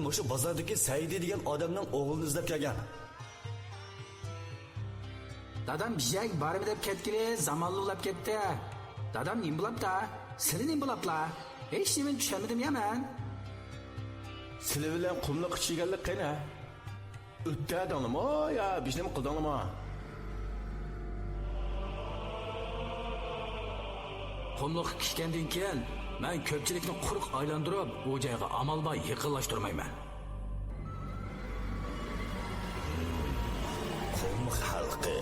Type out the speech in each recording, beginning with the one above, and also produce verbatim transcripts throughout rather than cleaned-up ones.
مۇشۇ بازاردىكى سەئىدى دېگەن ئادەمنىڭ ئوغلىنى ئىزدەپ كەلگەن. دادام بىژەك بارىمەن دەپ كەتكىلى زامانلا ئۇلاپ كەتتى. دادام نېمە بولاپتا؟ سىلى نېمە بولاپلا؟ ھېچ نېمىنى چۈشەنمىدىم يا مەن. سىلى بىلەن قۇملۇققا چۈشكەنلىك قېنى؟ ئۆتتەدىڭلىمۇ يا بىر نېمە قىلدىڭلىمۇ؟ قۇملۇققا كىرگەندىن كېيىن مەن كۆپچىلىكنى قۇرۇق ئايلاندۇرۇپ، ئۇ جايغا ئامال بار يېقىنلاشتۇرمايمەن. قۇملۇق خەلقى.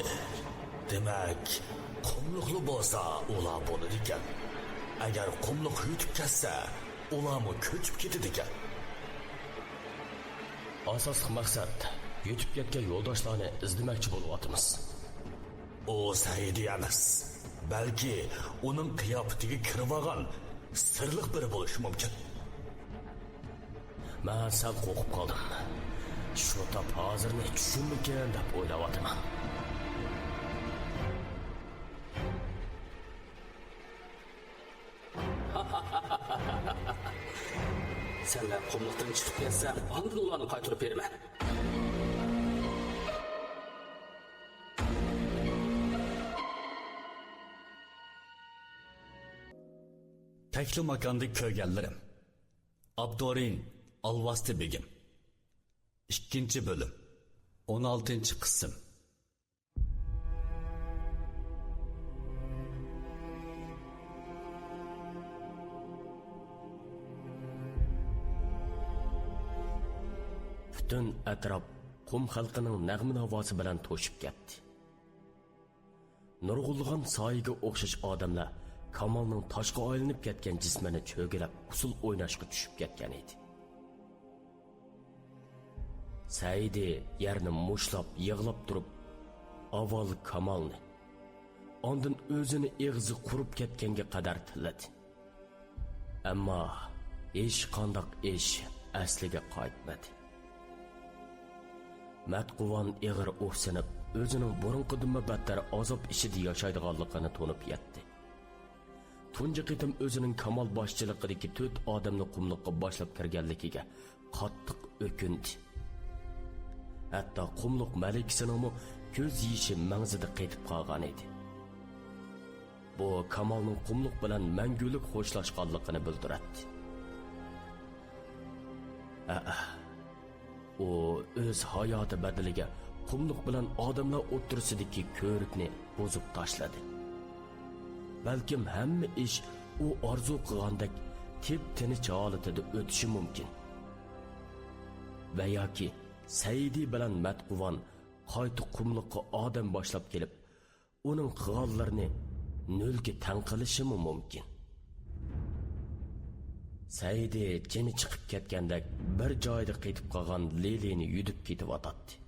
دېمەك، قۇملۇقلا بولسا ئۇلار بولىدىكەن. ئەگەر قۇملۇق يۈتۈپ كەتسە، ئۇلارمۇ كۆچۈپ كېتىدىكەن. ئاساسلىق مەقسەت، يۈتۈپ كەتكەن يولداشلارنى ئىزدىمەكچى بولۇۋاتىمىز. ئۇ سەئىدى ئەمەس، بەلكى ئۇنىڭ قىياپىتىگە كىرىۋالغان سىرلىق بىرى بولۇشى مۇمكىن. مەن سەل قورقۇپ قالدىم. شۇ تاپ ھازىرنى چۈشۈممىكىن دەپ ئويلاۋاتىمەن. سەنلەر قۇملۇقتىن چىقىپ كەتسەڭ، ئاندىن ئۇلارنى قايتۇرۇپ بېرىمەن. تەكلىماكاندا كۆرگەنلىرىم. ئاپتورى: ئالۋاستى بېگىم. ئىككىنچى بۆلۈم. ئون ئالتىنچى قىسىم. پۈتۈن ئەتراپ قۇم خەلقىنىڭ نەغمە ناۋاسى بىلەن توشۇپ كەتتى. نۇرغۇنلىغان سايىگە ئوخشاش ئادەملەر كامالنىڭ تاشقا ئايلىنىپ كەتكەن جىسمىنى چۆگىلەپ، ئۇسسۇل ئويناشقا چۈشۈپ كەتكەن ئىدى. سەئىدى يەرنى مۇشتلاپ، يىغلاپ تۇرۇپ، ئاۋۋال كامالنى، ئاندىن ئۆزىنى ئېغىزى قۇرۇپ كەتكەنگە قەدەر تىللىدى. ئەمما ھېچقانداق ئىش ئەسلىگە قايتمىدى. مەتقۇۋان ئېغىر ئۇھسىنىپ، ئۆزىنىڭ بۇرۇنقىدىنمۇ بەتتەر ئازاب ئىچىدە ياشايدىغانلىقىنى تونۇپ يەتتى. تۇنجى قېتىم ئۆزىنىڭ كامال باشچىلىقىدىكى تۆت ئادەمنى قۇملۇققا باشلاپ كىرگەنلىكىگە قاتتىق ئۆكۈندى. ھەتتا قۇملۇق مەلىكىسىنىڭمۇ كۆز يېشى مەڭزىدە قېتىپ قالغان ئىدى. بۇ كامالنىڭ قۇملۇق بىلەن مەڭگۈلۈك خوشلاشقانلىقىنى بىلدۈرەتتى. ھەئە، ئۇ ئۆز ھاياتى بەدىلىگە قۇملۇق بىلەن ئادەملەر ئوتتۇرىسىدىكى كۆۋرۈكنى بۇزۇپ تاشلىدى. بەلكىم ھەممە ئىش ئۇ ئارزۇ قىلغاندەك تىپ-تىنچ ھالىتىدە ئۆتۈشى مۇمكىن. ۋە ياكى سەئىدى بىلەن مەتقۇۋان قايتا قۇملۇققا ئادەم باشلاپ كېلىپ، ئۇنىڭ قىلغانلىرىنى نۆلگە تەڭ قىلىشىمۇ مۇمكىن. سەئىدى جېنى چىقىپ كەتكەندەك بىر جايدا قېتىپ قالغان لىلىنى يۈدۈپ كېتىۋاتاتتى.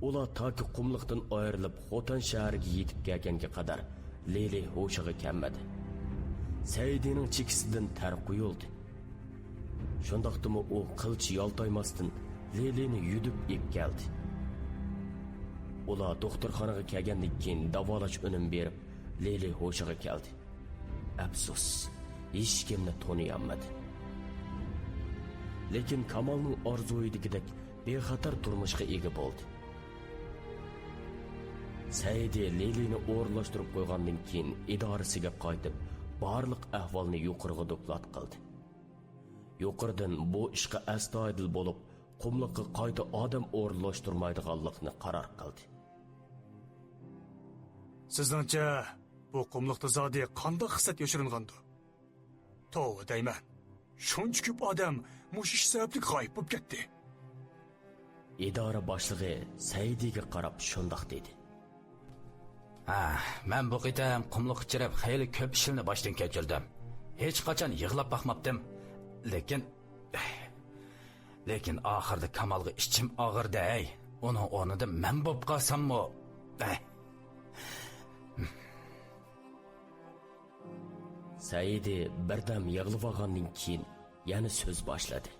ئۇلار تاكى قۇملۇقتىن ئايرىلىپ، خوتەن شەھىرىگە يېتىپ كەلگەنگە قەدەر لىلى ھوشىغا كەلمىدى. سەئىدىنىڭ چېكىسىدىن تەر قۇيۇلدى. شۇنداقتىمۇ ئۇ قىلچە يالتايماستىن لىلىنى يۈدۈپ ئېلىپ كەلدى. ئۇلار دوختۇرخانىغا كەلگەندىن كېيىن داۋالاش ئۈنۈمى بېرىپ، لىلى ھوشىغا كەلدى. ئەپسۇس، ھېچكىمنى تونۇيالمىدى. لېكىن كامالنىڭ ئارزۇيىدىكىدەك بىخەتەر تۇرمۇشقا ئىگە بولدى. سەئىدى لىلىنى ئورۇنلاشتۇرۇپ قويغاندىن كېيىن ئىدارىسىگە قايتىپ، بارلىق ئەھۋالنى يۇقىرىغا دوكلات قىلدى. يۇقىرىدىن بۇ ئىشقا ئەستايىدىل بولۇپ، قۇملۇققا قايتا ئادەم ئورۇنلاشتۇرمايدىغانلىقنى قارار قىلدى. سىزنىڭچە، بۇ قۇملۇقتا زادى قانداق خىسلەت يوشۇرۇنغاندۇ؟ توۋا دەيمەن، شۇنچە كۆپ ئادەم مۇشۇ ئىش سەۋەبلىك غايىب بولۇپ كەتتى. ئىدارە باشلىقى سەئىدىگە قاراپ شۇنداق دېدى. ھە، مەن بۇ قېتىم قۇملۇققا كىرىپ خېلى كۆپ ئىشلارنى باشتىن كەچۈردۈم. ھېچقاچان يىغلاپ باقماپتىم. لېكىن، لېكىن ئاخىرىدا كامالغا ئىچىم ئاغرىدى ھەي. ئۇنىڭ ئورنىدا مەن بولۇپ قالساممۇ؟ ئەي. سەئىدى بىردەم يىغلىۋالغاندىن كېيىن يەنە سۆز باشلىدى.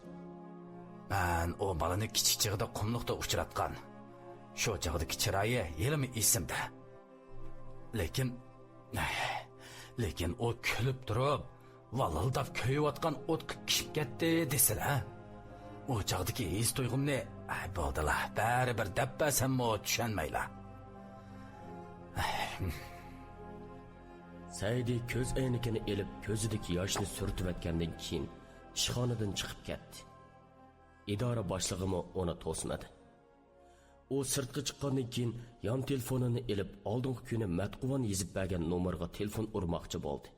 مەن ئۇ بالىنى كىچىك چېغىدا قۇملۇقتا ئۇچراتقان. شۇ چاغدىكى چىرايى ھېلىمۇ ئېسىمدە. لېكىن، لېكىن ئۇ كۈلۈپ تۇرۇپ، ۋالىلداپ كۆيۈۋاتقان ئوتقا كىرىپ كەتتى دېسىلە. ئۇ چاغدىكى ھېس تۇيغۇمنى، ئە، بولدىلا، بەرىبىر دەپ بەرسەممۇ چۈشەنمەيلا. سەئىدى كۆز ئەينىكىنى ئېلىپ، كۆزىدىكى ياشنى سۈرتۈۋەتكەندىن كېيىن، ئىشخانىدىن چىقىپ كەتتى. ئىدارە باشلىقىمۇ ئۇنى توسمىدى. ئۇ سىرتقا چىققاندىن كېيىن، يان تېلېفونىنى ئېلىپ، ئالدىنقى كۈنى مەتقۇۋان يېزىپ بەرگەن نومۇرغا تېلېفون ئۇرماقچى بولدى.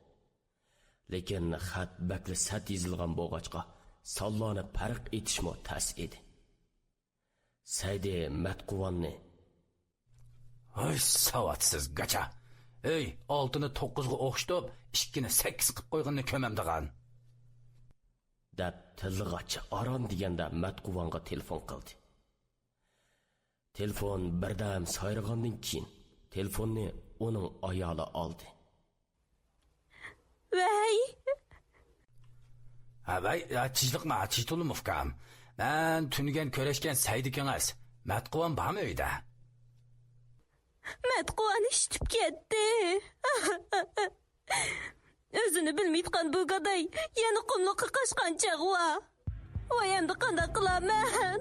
لېكىن خەت بەكلا سەت يېزىلغان بولغاچقا، سانلارنى پەرق ئېتىشمۇ تەس ئىدى. سەئىدى مەتقۇۋاننى، ھاي، ساۋاتسىز گاچا! ئەي، ئالتىنى توققۇزغا ئوخشىتىپ، ئىككىنى سەككىز قىلىپ قويغىنىنى كۆمەمدىغان! دەپ تىللىغاچ ئاران دېگەندە مەتقۇۋانغا تېلېفون قىلدى. تېلېفون بىردەم سايرىغاندىن كېيىن، تېلېفوننى ئۇنىڭ ئايالى ئالدى. ۋەي! ھە، ۋەي، ھە، تىنچلىقما، تىنچ تۇرۇڭ ئۇكام. مەن تۈنۈگۈن كۆرۈشكەن سەئىدىكىڭىز مەتقۇۋان بارمۇ ئۆيدە؟ مەتقۇۋان ئىششىپ كەتتى. ئۆزىنى بىلمەيدىغان بۇ گاداي يەنە قۇملۇققا قاچقان چاغى ۋا. ۋاي، ئەمدى قانداق قىلارمەن؟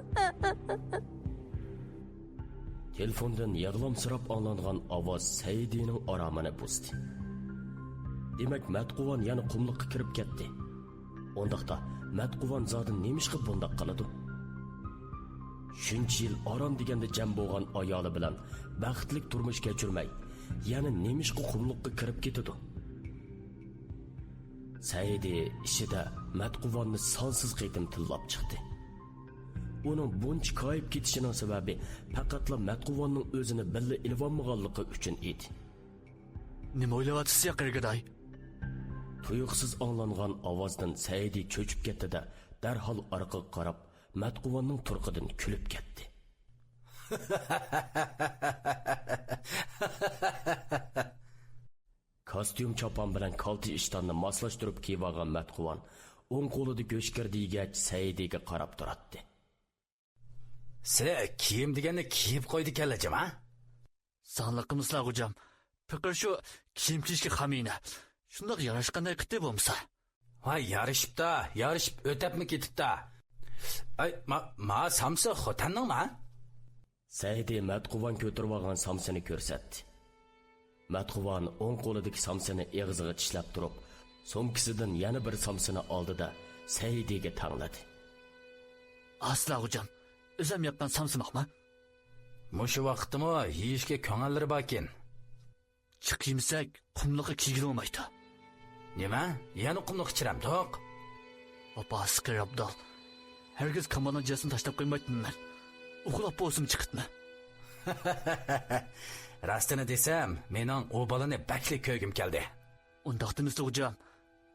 تېلېفوندىن يىغلامسىراپ ئاڭلانغان ئاۋاز سەئىدىنىڭ ئارامىنى بۇزدى. دېمەك، مەتقۇۋان يەنە قۇملۇققا كىرىپ كەتتى. ئۇنداقتا، مەتقۇۋان زادى نېمىشقا بۇنداق قىلىدۇ؟ شۇنچە يىل ئاران دېگەندە جەم بولغان ئايالى بىلەن بەختلىك تۇرمۇش كەچۈرمەي، يەنە نېمىشقا قۇملۇققا كىرىپ كېتىدۇ؟ سەئىدى ئىچىدە مەتقۇۋاننى سانسىز قېتىم تىللاپ چىقتى. ئۇنىڭ بۇنچە كايىپ كېتىشىنىڭ سەۋەبى پەقەتلا مەتقۇۋاننىڭ ئۆزىنى بىللە ئېلىۋالمىغانلىقى ئۈچۈن ئىدى. نېمە ئويلاۋاتىسىز يا قېرى گاداي؟ تۇيۇقسىز ئاڭلانغان ئاۋازدىن سەئىدى چۆچۈپ كەتتى-دە، دەرھال ئارقىغا قاراپ، مەتقۇۋاننىڭ تۇرقىدىن كۈلۈپ كەتتى. كاستيۇم چاپان بىلەن كالتە ئىشتاننى ماسلاشتۇرۇپ كىيىۋالغان مەتقۇۋان ئوڭ قولىدا گۆشگىردە يېگەچ سەئىدىگە قاراپ تۇراتتى. سىلەر كىيىم دېگەننى كىيىپ قويىدىكەنلەر جىم، ھە؟ ساڭلىقىمىزلا غوجام، پېقىر شۇ كىيىم كىيىشكە خامىينە. شۇنداق ياراشقاندەك قىتى بولمىسا. ۋاي، يارىشىپتا، يارىشىپ ئۆتەپمۇ كېتىپتا. ئاي، ما، ما سامسا خوتەننىڭما؟ سەئىدى مەتقۇۋان كۆتۈرۈۋالغان سامسىنى كۆرسەتتى. مەتقۇۋان ئوڭ قولىدىكى سامسىنى ئېغىزىغا چىشلەپ تۇرۇپ، سومكىسىدىن يەنە بىر سامسىنى ئالدى-دە، سەئىدىگە تەڭلىدى. ئاسلا غوجام، ئۆزەم ياققان سامسىماقما؟ مۇشۇ ۋاقىتتىمۇ يېيىشكە كۆڭۈللىرى باركەن. جىق يېمىسەك، قۇملۇققا كىرگىلى بولمايدۇ. نېمە؟ يەنە قۇملۇققا كىرەمدۇق؟ ئاپاسى قېرى ئابدال. ھەرگىز كامالنىڭ جەسىتىنى تاشلاپ قويمايتتىم مەن. ئۇخلاپ بولسىمۇ چىقىتمە. راستىنى دېسەم، مېنىڭ ئۇ بالىنى بەكلا كۆرگۈم كەلدى. ئۇنداق دېمىسىلە غوجام،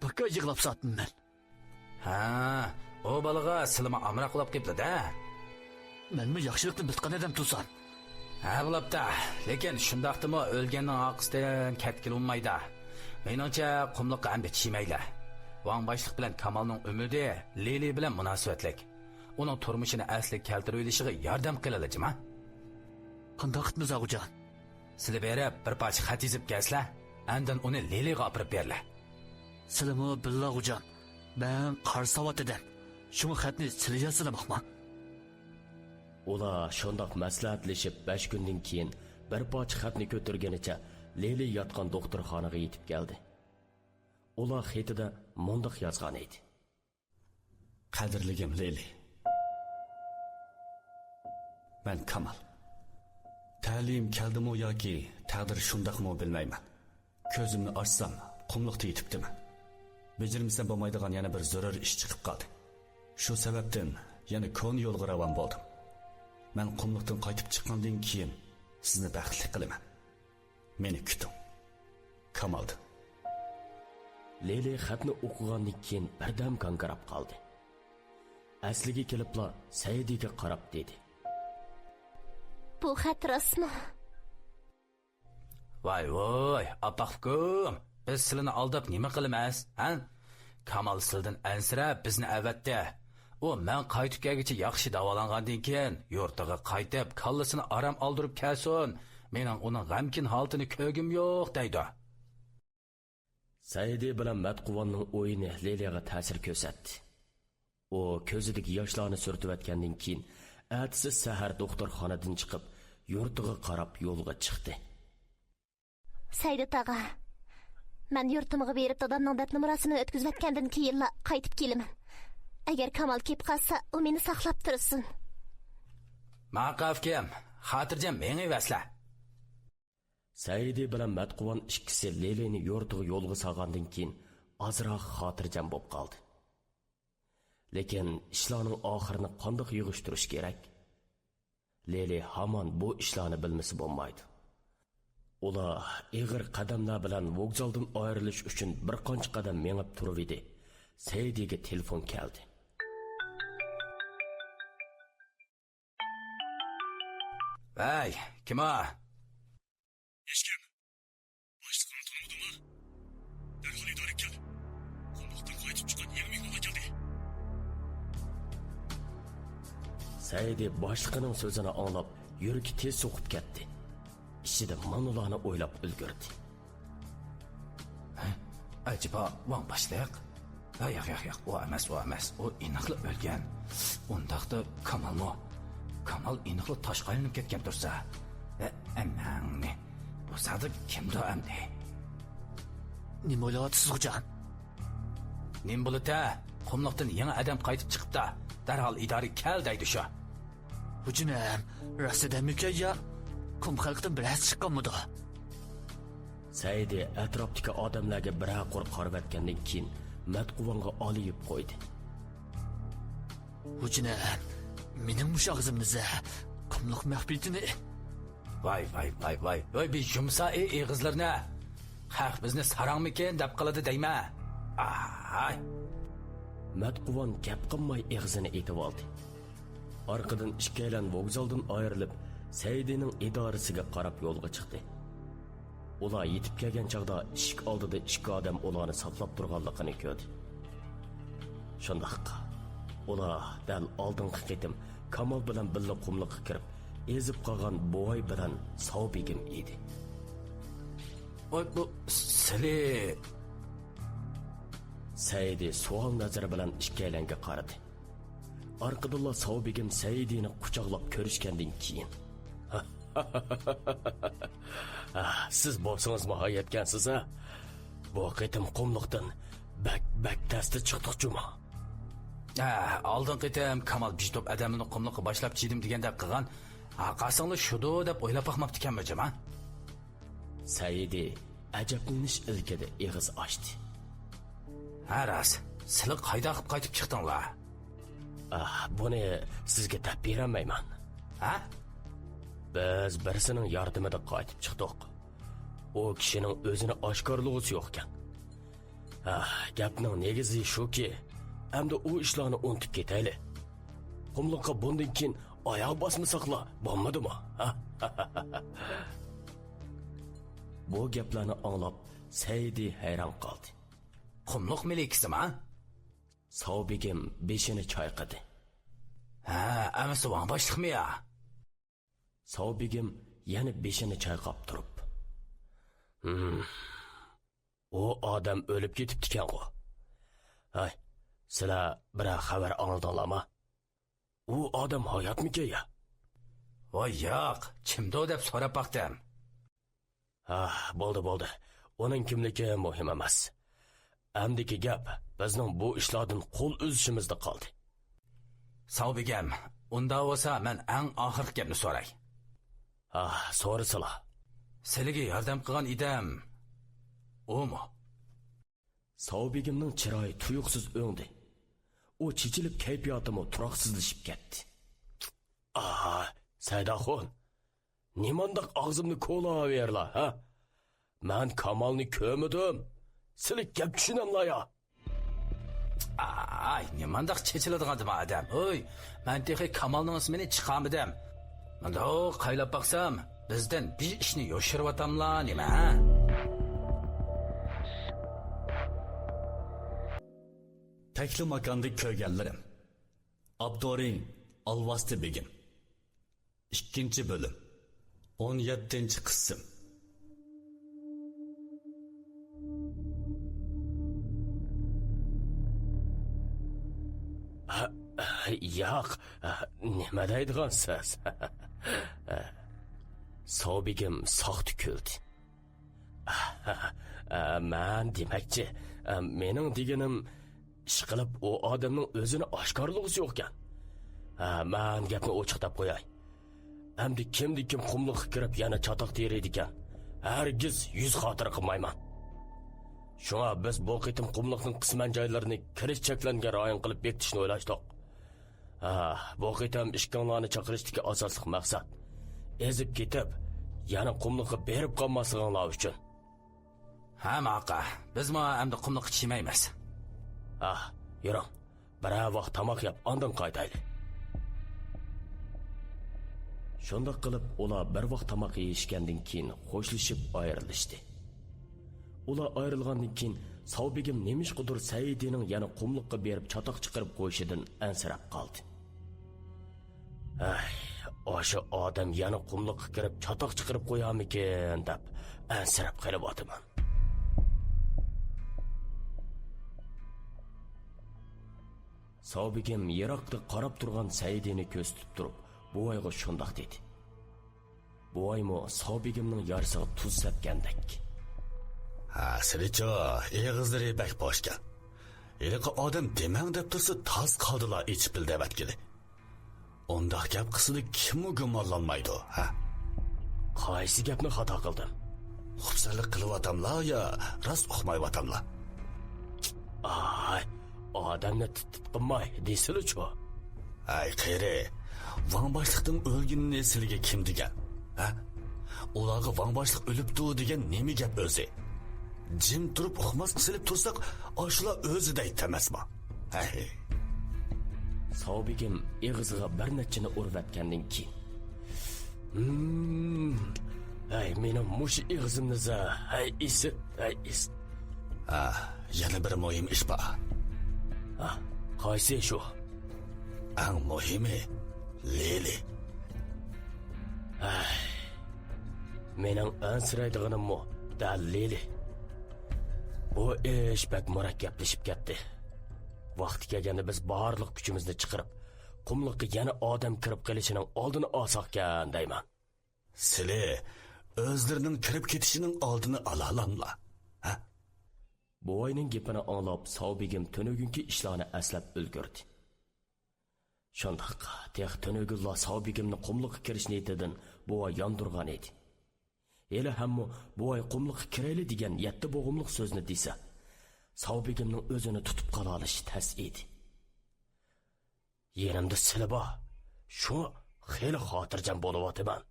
بىكار يىغلاپ ساتتىم مەن. ھە، ئۇ بالىغا سىلىمۇ ئامراق بولاپ قېپلا-دە. مەنمۇ ياخشىلىقنى بىلىدىغان ئادەم تۇرسام. ھە، بولاپتا. لېكىن شۇنداقتىمۇ ئۆلگەننىڭ ئارقىسىدىن كەتكىلى بولمايدۇ. مېنىڭچە، قۇملۇققا ئەمدى چىمەيلى. ۋاڭ باشلىق بىلەن كامالنىڭ ئۈمىدى لىلى بىلەن مۇناسىۋەتلىك. ئۇنىڭ تۇرمۇشىنى ئەسلىگە كەلتۈرۈۋېلىشىغا ياردەم قىلىلى جىما. قانداق قىتمىز ئاغۇجان؟ سىلى بېرىپ بىر پارچە خەت يېزىپ كەلسىلە، ئاندىن ئۇنى لىلىغا ئاپىرىپ بېرىلە. سىلىمۇ بىللا غوجام، مەن قارا ساۋات ئادەم، شۇڭا خەتنى سىلى يازسىلىماقما؟ ئۇلار شۇنداق مەسلىھەتلىشىپ بەش كۈندىن كېيىن بىر پارچە خەتنى كۆتۈرگىنىچە لىلى ياتقان دوختۇرخانىغا يېتىپ كەلدى. ئۇلار خېتىدە مۇنداق يازغان ئىدى. قەدىرلىگىم لىلى. مەن كامال. تەلىيىم كەلدىمۇ ياكى تەقدىر شۇنداقمۇ بىلمەيمەن. كۆزۈمنى ئاچسام، قۇملۇقتا يېتىپتىمەن. بېجىرمىسەم بولمايدىغان يەنە بىر زۆرۈر ئىش چىقىپ قالدى. شۇ سەۋەبتىن يەنە كونا يولغا راۋان بولدۇم. مەن قۇملۇقتىن قايتىپ چىققاندىن كېيىن سىزنى بەختلىك قىلىمەن. مېنى كۈتۈڭ. كامالدىن. لىلى خەتنى ئوقۇغاندىن كېيىن بىردەم گاڭگىراپ قالدى. ئەسلىگە كېلىپلا سەئىدىگە قاراپ دېدى. بۇ خەت راستمۇ؟ ۋاي ۋوي، ئاپئاقلىكىم، بىز سىلىنى ئالداپ نېمە قىلىمىز، ھە؟ كامال سىلىدىن ئەنسىرەپ بىزنى ئەۋەتتى. ئۇ مەن قايتىپ كەلگۈچە ياخشى داۋالانغاندىن كېيىن يۇرتىغا قايتىپ، كاللىسىنى ئارام ئالدۇرۇپ كەلسۇن، مېنىڭ ئۇنىڭ غەمكىن ھالىتىنى كۆرگۈم يوق، دەيدۇ. سەئىدى بىلەن مەتقۇۋاننىڭ ئويۇنى لىلىغا تەسىر كۆرسەتتى. ئۇ كۆزىدىكى ياشلارنى سۈرتۈۋەتكەندىن كېيىن، ئەتىسى سەھەر دوختۇرخانىدىن چىقىپ، يۇرتىغا قاراپ يولغا چىقتى. سەيدى تاغا، مەن يۇرتۇمغا بېرىپ، دادامنىڭ دەپنە مۇراسىمىنى ئۆتكۈزۈۋەتكەندىن كېيىنلا قايتىپ كېلىمەن. ئەگەر كامال كېلىپ قالسا، ئۇ مېنى ساقلاپ تۇرسۇن. ماقۇل ئۇكام، خاتىرجەم مېڭىۋەرسىلە. سەئىدى بىلەن مەتقۇۋان ئىككىسى لېلىنى يۇرتىغا يولغا سالغاندىن كېيىن، ئازراق خاتىرجەم بولۇپ قالدى. لېكىن ئىشلارنىڭ ئاخىرىنى قانداق يىغىشتۇرۇش كېرەك؟ لېلى ھامان بۇ ئىشلارنى بىلمىسە بولمايدۇ. ئۇلار ئېغىر قەدەملەر بىلەن ۋوگزالدىن ئايرىلىش ئۈچۈن بىر قانچە قەدەم مېڭىپ تۇرۇۋىدى. سەئىدىگە تېلېفون كەلدى. ۋەي، كىم ئۇ؟ ھېچكىم. باشلىقىڭنى تونۇمىدىڭمۇ؟ دەرھال ئىدارىگە كەل. قۇملۇقتىن قايتىپ چىققان يېڭى مېھمانلار كەلدى. سەئىدى باشلىقىنىڭ سۆزىنى ئاڭلاپ، يۈرىكى تېز سوقۇپ كەتتى. ئىچىدە مانىلارنى ئويلاپ ئۈلگۈردى. ھە؟ ئەجەبا، ۋاڭ باشلىق؟ ھە، ياق، ياق، ياق، ئۇ ئەمەس، ئۇ ئەمەس. ئۇ ئېنىقلا ئۆلگەن. ئۇنداقتا كامالمۇ؟ كامال ئېنىقلا تاشقا ئايلىنىپ كەتكەن تۇرسا. ھە، ئەمەڭنى. بۇ زادى كىمدۇ ئەمدى؟ نېمە ئويلاۋاتىسىز، خوجام؟ نېمە بولىدۇ؟ قۇملۇقتىن يېڭى ئادەم قايتىپ چىقىپتا. دەرھال ئىدارىگە كەل دەيدۇ شۇ. خوجام، راستىدىنمىكەن يا؟ قۇم خەلقتىن بىرەرسى چىققانمىدۇ؟ سەئىدى ئەتراپتىكى ئادەملەرگە بىرەر قۇر قارىۋەتكەندىن كېيىن، مەتقۇۋانغا ئالىيىپ قويدى. خوجام، مېنىڭ مۇشۇ ئاغزىمنى زە، قۇملۇق مەخپىيىتىنى. ۋاي، ۋاي، ۋاي، ۋاي، ۋاي، بىر يۇمسا ئېغىزلىرىنى. خەق بىزنى ساراڭمىكىن دەپ قالىدۇ دەيمەن. ئاي. مەتقۇۋان گەپ قىلماي ئېغىزىنى ئېتىۋالدى. ئارقىدىن ئىككىيلەن ۋوگزالدىن ئايرىلىپ، سەئىدىنىڭ ئىدارىسىگە قاراپ يولغا چىقتى. ئۇلار يېتىپ كەلگەن چاغدا ئىشىك ئالدىدا ئىككى ئادەم ئۇلارنى ساقلاپ تۇرغانلىقىنى كۆردى. شۇنداق، ئۇلار دەل ئالدىنقى قېتىم كامال بىلەن بىللە قۇملۇققا كىرىپ، ئېزىپ قالغان بوۋاي بىلەن ساۋبېگىم ئىدى. ۋاي، بۇ سىلى؟ سەئىدى سوئال نەزىرى بىلەن ئىككىيلەنگە قارىدى. ئارقىدىنلا ساۋبېگىم سەئىدىنى قۇچاقلاپ كۆرۈشكەندىن كېيىن، «ھە، سىز بولسىڭىزمۇ ھاياتكەنسىز، ھە؟ بۇ قېتىم قۇملۇقتىن بەك، بەك تەستە چىقتۇق جۇما.» «ھە، ئالدىنقى قېتىم كامال بىر توپ ئادەمنى قۇملۇققا باشلاپ چىدىم دېگەندەك قىلغان. ھە، قاسىڭلا شۇدۇ دەپ ئويلاپ باقماپتىكەنمۇ جۇما.» سەئىدى ئەجەبلىنىش ئىلكىدە ئېغىز ئاچتى. «ھە راست، سىلى قايداق قىلىپ قايتىپ چىقتىڭلار؟» «ئاھ، بۇنى سىزگە دەپ بېرەلمەيمەن.» «ھە؟» «بىز بىرسىنىڭ ياردىمىدە قايتىپ چىقتۇق. ئۇ كىشىنىڭ ئۆزىنى ئاشكارىلىغۇسى يوقكەن. ئاھ، گەپنىڭ نېگىزى شۇكى، ئەمدى ئۇ ئىشلارنى ئۇنتۇپ كېتەيلى. قۇملۇققا بۇندىن كېيىن ئاياغ باسمىساقلا بولمىدىمۇ؟ ھە؟» بۇ گەپلەرنى ئاڭلاپ، سەئىدى ھەيران قالدى. «قۇملۇق مەلىكىسىما؟» ساۋبېگىم بېشىنى چايقىدى. «ھە، ئەمىسە ۋاڭ باشلىقمۇ يا؟» ساۋبېگىم يەنە بېشىنى چايقاپ تۇرۇپ، «ھىم، ئۇ ئادەم ئۆلۈپ كېتىپتىكەنغۇ. ھەي، سىلەر بىرەر خەۋەر ئاڭلىدىڭلارمۇ؟ ئۇ ئادەم ھاياتمىكەن يا؟» «ۋاي ياق، كىمدۇ دەپ سوراپ باقتىم.» «ھە، بولدى، بولدى. ئۇنىڭ كىملىكى مۇھىم ئەمەس. ئەمدىكى گەپ بىزنىڭ بۇ ئىشلاردىن قول ئۈزۈشىمىزدە قالدى.» «ساۋبېگىم، ئۇنداق بولسا مەن ئەڭ ئاخىرقى گەپنى سوراي.» «ھە، سورىسىلا.» «سىلىگە ياردەم قىلغان ئىدىم، ئۇمۇ؟» ساۋبېگىمنىڭ چىرايى تۇيۇقسىز ئۆڭدى. ئۇ چېچىلىپ، كەيپىياتىمۇ تۇراقسىزلىشىپ كەتتى. «ئاھ، سەيداخۇن، نېمانداق ئاغزىمنى كولاۋېرىلا، ھە؟ مەن كامالنى كۆرمىدىم. سىلى گەپ چۈشىنەملا يا؟» «ئاي، نېمانداق چېچىلىدىغان ئادەم، ھوي! مەن تېخى كامالنىڭ ئىسمىنى چىقارمىدىم. مۇنداق قايلاپ باقسام، بىزدىن بىر ئىشنى يوشۇرۇۋاتاملا نېمە، ھە؟» تەكلىماكاندا كۆرگەنلىرىم. ئاپتورى: ئالۋاستى بېگىم. ئىككىنچى بۆلۈم. ئون يەتتىنچى قىسىم. ھە، ياق، نېمە دەيدىغانسىز؟ ساۋبېگىم ساختا كۈلدى. مەن دېمەكچى، مېنىڭ دېگىنىم، ئىشقىلىپ ئۇ ئادەمنىڭ ئۆزىنى ئاشكارىلىغۇسى يوقكەن. مەن گەپنى ئوچۇق دەپ قوياي. ئەمدى كىمدىن كىم قۇملۇققا كىرىپ يەنە چاتاق تېرىيدىكەن، ھەرگىز يۈز خاتىرە قىلمايمەن. شۇڭا بىز بۇ قېتىم قۇملۇقنىڭ قىسمەن جايلىرىنى كىرىش چەكلەنگەن رايون قىلىپ بېكىتىشنى ئويلاشتۇق. ھا، بۇ قېتىم ئىككىڭلارنى چاقىرىشتىكى ئاساسلىق مەقسەت، ئېزىپ كېتىپ، يەنە قۇملۇققا بېرىپ قالماسلىقىڭلار ئۈچۈن. ھە، ماقا، بىزمۇ ئەمدى قۇملۇققا چىمەيمىز. ھا، يۈرۈڭ، بىرەر ۋاق تاماق يەپ، ئاندىن قايتايلى. شۇنداق قىلىپ، ئۇلار بىر ۋاق تاماق يېيىشكەندىن كېيىن خوشلىشىپ ئايرىلىشتى. ئۇلار ئايرىلغاندىن كېيىن، ساۋبېگىم نېمىشقىدۇر سەئىدىنىڭ يەنە قۇملۇققا بېرىپ چاتاق چىقىرىپ قويۇشىدىن ئەنسىرەپ قالدى. ھەي، ئاشۇ ئادەم يەنە قۇملۇققا كىرىپ چاتاق چىقىرىپ قويارمىكىن دەپ ئەنسىرەپ قېلىۋاتىمەن. ساۋبېگىم يىراقتا قاراپ تۇرغان سەئىدىنى كۆزىتىپ تۇرۇپ، بوۋايغا شۇنداق دېدى. بوۋايمۇ ساۋبېگىمنىڭ يارىسىغا تۇز سەپكەندەك. ھە، سىلىچۇ، ئېغىزلىرى بەك بوشكەن. ھېلىقى ئادەم دېمەڭ دەپ تۇرسا، تاس قالدىلا ئېچىپ بىلدەۋەتكىلى. ئۇنداق گەپ قىلسىلا كىممۇ گۇمانلانمايدۇ، ھە؟ قايسى گەپنى خاتا قىلدىم؟ خۇپسەنلىك قىلىۋاتاملا يا راست ئۇقمايۋاتاملا؟ ئاي، ئادەمنى تىت-تىت قىلماي دېسىلىچۇ. ئەي قېرى، ۋاڭ باشلىقنىڭ ئۆلگىنىنى سىلىگە كىم دېگەن؟ ھە؟ ئۇلارغا ۋاڭ باشلىق ئۆلۈپتۇ دېگەن نېمە گەپ ئۆزى؟ جىم تۇرۇپ ئۇقماسقا سېلىپ تۇرساق، ئاشۇلار ئۆزى دەيدۇ ئەمەسمۇ؟ ھەي. ساۋبېگىم ئېغىزىغا بىر نەچچىنى ئۇرۇۋەتكەندىن كېيىن، ھىم، ھەي، مېنىڭ مۇشۇ ئېغىزىمنى زە، ھەي، ئىسىت، ھەي، ئىسىت. ھە، يەنە بىر مۇھىم ئىش بار. ھە، قايسى شۇ؟ ئەڭ مۇھىمى، لىلى. ھەي، مېنىڭ ئەنسىرەيدىغىنىممۇ دەل لىلى. بۇ ئىش بەك مۇرەككەپلىشىپ كەتتى. ۋاقتى كەلگەندە بىز بارلىق كۈچىمىزنى چىقىرىپ، قۇملۇققا يەنە ئادەم كىرىپ قېلىشىنىڭ ئالدىنى ئالساقكەن دەيمەن. سىلى ئۆزلىرىنىڭ كىرىپ كېتىشىنىڭ ئالدىنى ئالالاملا؟ ھە؟ بوۋاينىڭ گېپىنى ئاڭلاپ، ساۋبېگىم تۈنۈگۈنكى ئىشلارنى ئەسلەپ ئۈلگۈردى. شۇنداق، تېخى تۈنۈگۈنلا ساۋبېگىمنى قۇملۇققا كىرىش نىيىتىدىن بوۋاي ياندۇرغان ئىدى. ھېلىھەممۇ بوۋاي قۇملۇققا كىرەيلى دېگەن يەتتە بوغۇملۇق سۆزنى دېسە، ساۋبېگىمنىڭ ئۆزىنى تۇتۇپ قالالىشى تەس ئىدى. يېنىمدا سىلى بار. شۇڭا خېلى خاتىرجەم بولۇۋاتىمەن.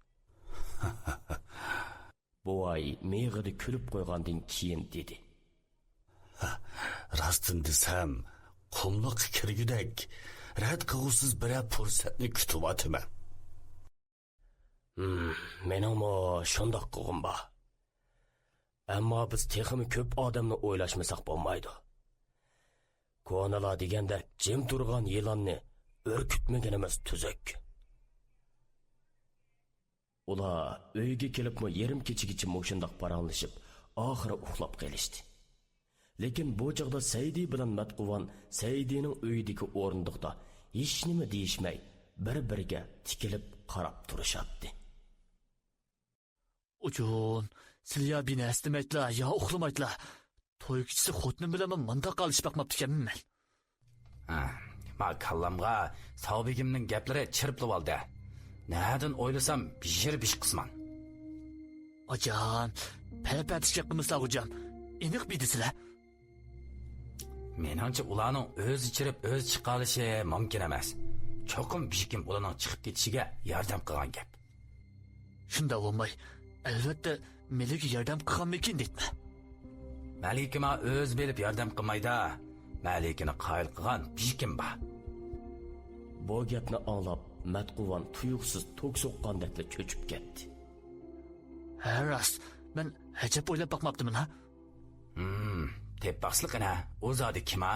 بوۋاي مىيىقىدا كۈلۈپ قويغاندىن كېيىن دېدى. راستىنى دېسەم، قۇملۇققا كىرگۈدەك رەت قىلغۇسىز بىرەر پۇرسەتنى كۈتۈۋاتىمەن. ھىم، مېنىڭمۇ شۇنداق قىلغۇم بار. ئەمما بىز تېخىمۇ كۆپ ئادەمنى ئويلاشمىساق بولمايدۇ. كونىلار دېگەندەك، جىم تۇرغان يىلاننى ئۈركۈتمىگىنىمىز تۈزۈك. ئۇلار ئۆيگە كېلىپمۇ يېرىم كېچىگىچە مۇشۇنداق پاراڭلىشىپ، ئاخىرى ئۇخلاپ قېلىشتى. لېكىن بۇ چاغدا سەئىدى بىلەن مەتقۇۋان سەئىدىنىڭ ئۆيىدىكى ئورۇندۇقتا ھېچنېمە دېيىشمەي، بىر-بىرىگە تىكىلىپ قاراپ تۇرۇشاتتى. ئۇجۇن، سىلى يا بىنەس دېمەيتلا، يا ئۇخلىمايتلا. توي كېچىسى خوتۇنۇم بىلەنمۇ مۇنداق ئالىشىپ باقماپتىكەنمەن مەن. ھە، ما كاللامغا ساۋبېگىمنىڭ گەپلىرى چىرىپلىۋالدى. نەدىن ئويلىسام، بىر يېرى بىش قىسمان. ئاجان، پەلە-پەتىشكە قىلمىسىلا غوجام. ئېنىق بىدىسىلە. مېنىڭچە، ئۇلارنىڭ ئۆزى چىرىپ، ئۆزى چىقالىشى مۇمكىن ئەمەس. چوقۇم بىر كىم ئۇلارنىڭ چىقىپ كېتىشىگە ياردەم قىلغان گەپ. شۇنداق بولماي، ئەلۋەتتە، مەلىكە ياردەم قىلغانمىكىن دەيتمە. مەلىكە ما ئۆزى بېرىپ ياردەم قىلمايدا. مەلىكىنى قايىل قىلغان بىر كىم بار. بۇ گەپنى ئاڭلاپ، مەتقۇۋان تۇيۇقسىز توك سوققاندەكلا چۆچۈپ كەتتى. ھە، راست، مەن ئەجەب ئويلاپ باقماپتىمەن ھە. ھىم، تېپىپ باقسىلىق ئەنە، ئۇ زادى كىم ھە؟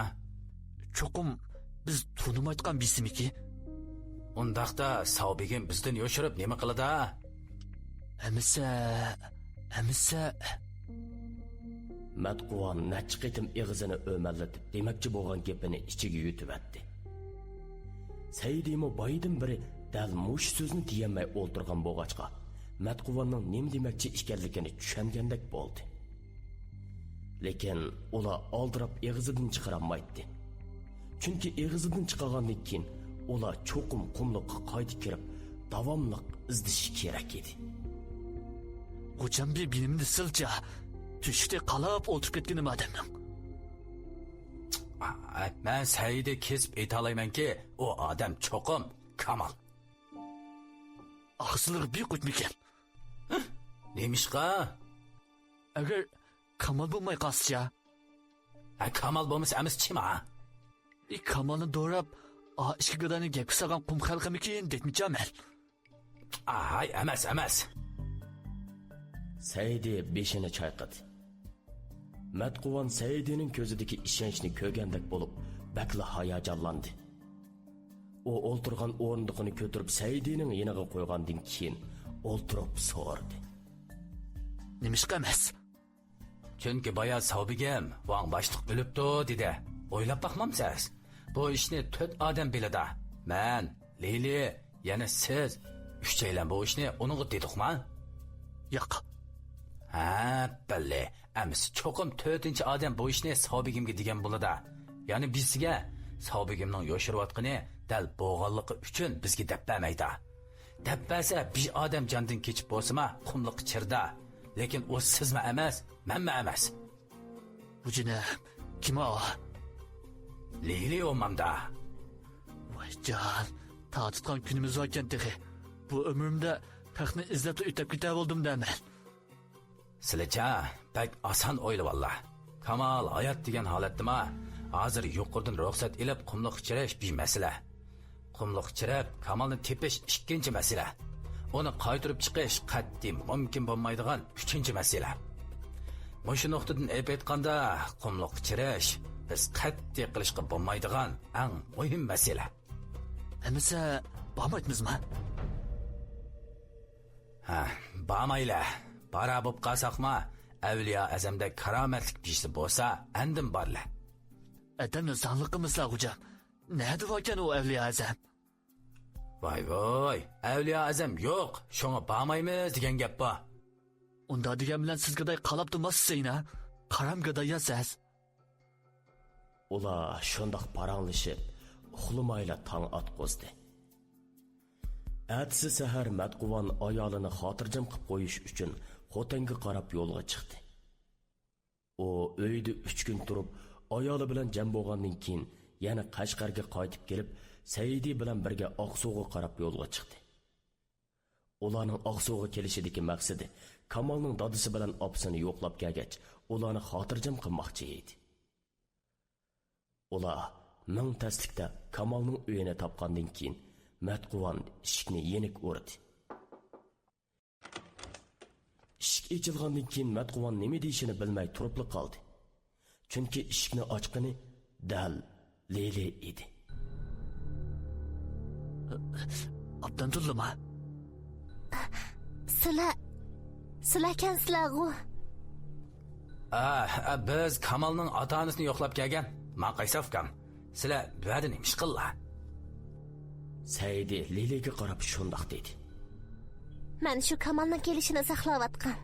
چوقۇم بىز تونۇمايدىغان بىرسىمىكى؟ ئۇنداقتا ساۋبېگىم بىزدىن يوشۇرۇپ نېمە قىلىدا؟ ئەمىسە، ئەمىسە. مەتقۇۋان نەچچە قېتىم ئېغىزىنى ئۆمەللىتىپ، دېمەكچى بولغان گېپىنى ئىچىگە يۇتۇۋەتتى. سەئىدىمۇ بايىدىن بېرى دەل مۇشۇ سۆزنى دېيەلمەي ئولتۇرغان بولغاچقا، مەتقۇۋاننىڭ نېمە دېمەكچى ئىكەنلىكىنى چۈشەنگەندەك بولدى. لېكىن ئۇلار ئالدىراپ ئېغىزىدىن چىقىرالمايتتى. چۈنكى ئېغىزىدىن چىقارغاندىن كېيىن ئۇلار چوقۇم قۇملۇققا قايتا كىرىپ، داۋاملىق ئىزدىشى كېرەك ئىدى. خوجام بىر بىنىمنى سىلچە، تۆشۈكتە قالاپ ئولتۇرۇپ كەتكىنىم ئادەمنىڭ. مەن سەئىدى كېسىپ ئېيتالايمەنكى، ئۇ ئادەم چوقۇم كامال. ئاغزىلىرى بىر قۇچمىكەن. نېمىشقا؟ ئەگەر كامال بولماي قالسىچە؟ ھە، كامال بولمىسا ئەمەس چىما؟ ئى، كامالنى دوراپ، ئا، ئىككى گاداينى گەپكە سالغان قۇم خەلقىمىكىن دەيتمىچە مەن. ئاھاي، ئەمەس، ئەمەس. سەئىدى بېشىنى چايقىدى. مەتقۇۋان سەئىدىنىڭ كۆزىدىكى ئىشەنچنى كۆرگەندەك بولۇپ، بەكلا ھاياجانلاندى. ئۇ ئولتۇرغان ئورۇندۇقىنى كۆتۈرۈپ سەئىدىنىڭ يېنىغا قويغاندىن كېيىن، ئولتۇرۇپ سورىدى. نېمىشقا ئەمەس؟ چۈنكى بايا ساۋبىگىم ۋاڭ باشلىق ئۆلۈپتۇ دېدى. ئويلاپ باقمامسىز؟ بۇ ئىشنى تۆت ئادەم بىلىدۇ. مەن، لىلى، يەنە سىز ئۈچەيلەن بۇ ئىشنى ئۇنىڭغا دېدۇقما؟ ياق. ھە، بەللى. ئەمىسە چوقۇم تۆتىنچى ئادەم بۇ ئىشنى ساۋبىگىمگە دېگەن بولىدۇ. يەنە بىرسىگە ساۋبىگىمنىڭ يوشۇرۇۋاتقىنى دەل بولغانلىقى ئۈچۈن بىزگە دەپ بەرمەيدۇ. دەپ بەرسە بىر ئادەم جاندىن كېچىپ بولسىما قۇملۇققا چىرىدا. لېكىن ئۇ سىزمۇ ئەمەس، مەنمۇ ئەمەس. بۇ جېنىم، كىم ئۇ؟ لىلى ئومامدا. ۋايجان، تارتىدىغان كۈنىمىز باركەن تېخى. بۇ ئۆمرۈمدە تەختنى ئىزدەپلا ئۆتەپ كېتەر بولدۇم دەمەن. سىلىچە بەك ئاسان ئويلىۋاللا. كامال ھايات دېگەن ھالەتتىما، ھازىر يۇقىرىدىن رۇخسەت ئېلىپ قۇملۇققا چىرىش بىر مەسىلە. قۇملۇققا چىرىپ، كامالنى تېپىش ئىككىنچى مەسىلە. ئۇنى قايتۇرۇپ چىقىش قەتئىي مۇمكىن بولمايدىغان ئۈچىنچى مەسىلە. مۇشۇ نۇقتىدىن ئېلىپ ئېيتقاندا، قۇملۇققا چىرىش بىز قەتئىي قىلىشقا بولمايدىغان ئەڭ مۇھىم مەسىلە. ئەمىسە، بارمايتمىزما؟ ھە، بارمايلى. بارا بوپ قالساقما، ئەۋلىيا ئەزەمدەك كارامەتلىك بىرسى بولسا، ئاندىن بارلى. ئادەمنى زاڭلىق قىلمىسىلا، خوجام. نەدە باركەن ئۇ ئەۋلىيا ئەزەم؟ ۋاي ۋاي، ئەۋلىيا ئەزەم يوق، شۇڭا بارمايمىز دېگەن گەپ بار. ئۇنداق دېگەن بىلەن سىز گاداي قالاپ تۇرماسسىز، قارام گاداي يا سىز. ئۇلار شۇنداق پاراڭلىشىپ، ئۇخلىمايلا تاڭ ئاتقۇزدى. ئەتىسى سەھەر مەتقۇۋان ئايالىنى خاتىرجەم قىلىپ قويۇش ئۈچۈن خوتەنگە قاراپ يولغا چىقتى. ئۇ ئۆيدە ئۈچ كۈن تۇرۇپ، ئايالى بىلەن جەم بولغاندىن كېيىن، يەنە قەشقەرگە قايتىپ كېلىپ، سەئىدى بىلەن بىرگە ئاقسۇغا قاراپ يولغا چىقتى. ئۇلارنىڭ ئاقسۇغا كېلىشىدىكى مەقسىتى كامالنىڭ دادىسى بىلەن ئاپىسىنى يوقلاپ كەلگەچ، ئۇلارنى خاتىرجەم قىلماقچى ئىدى. ئۇلار مىڭ تەسلىكتە كامالنىڭ ئۆيىنى تاپقاندىن كېيىن، مەتقۇۋان ئىشىكنى يېنىك ئۇردى. ئىشىك ئېچىلغاندىن كېيىن، مەتقۇۋان نېمە دېيىشىنى بىلمەي تۇرۇپلا قالدى. چۈنكى ئىشىكنى ئاچقىنى دەل لىلى ئىدى. ئابدان تۇردىما؟ سىلە، سىلەكەنسىلەغۇ؟ ئا، ئا، بىز كامالنىڭ ئاتا-ئانىسىنى يوقلاپ كەلگەن. ماڭقايسا ئۇكام، سىلە بۇ يەردە نېمە ئىش قىللا؟ سەئىدى لىلىگە قاراپ شۇنداق دېدى. مەن شۇ كامالنىڭ كېلىشىنى ساقلاۋاتقان.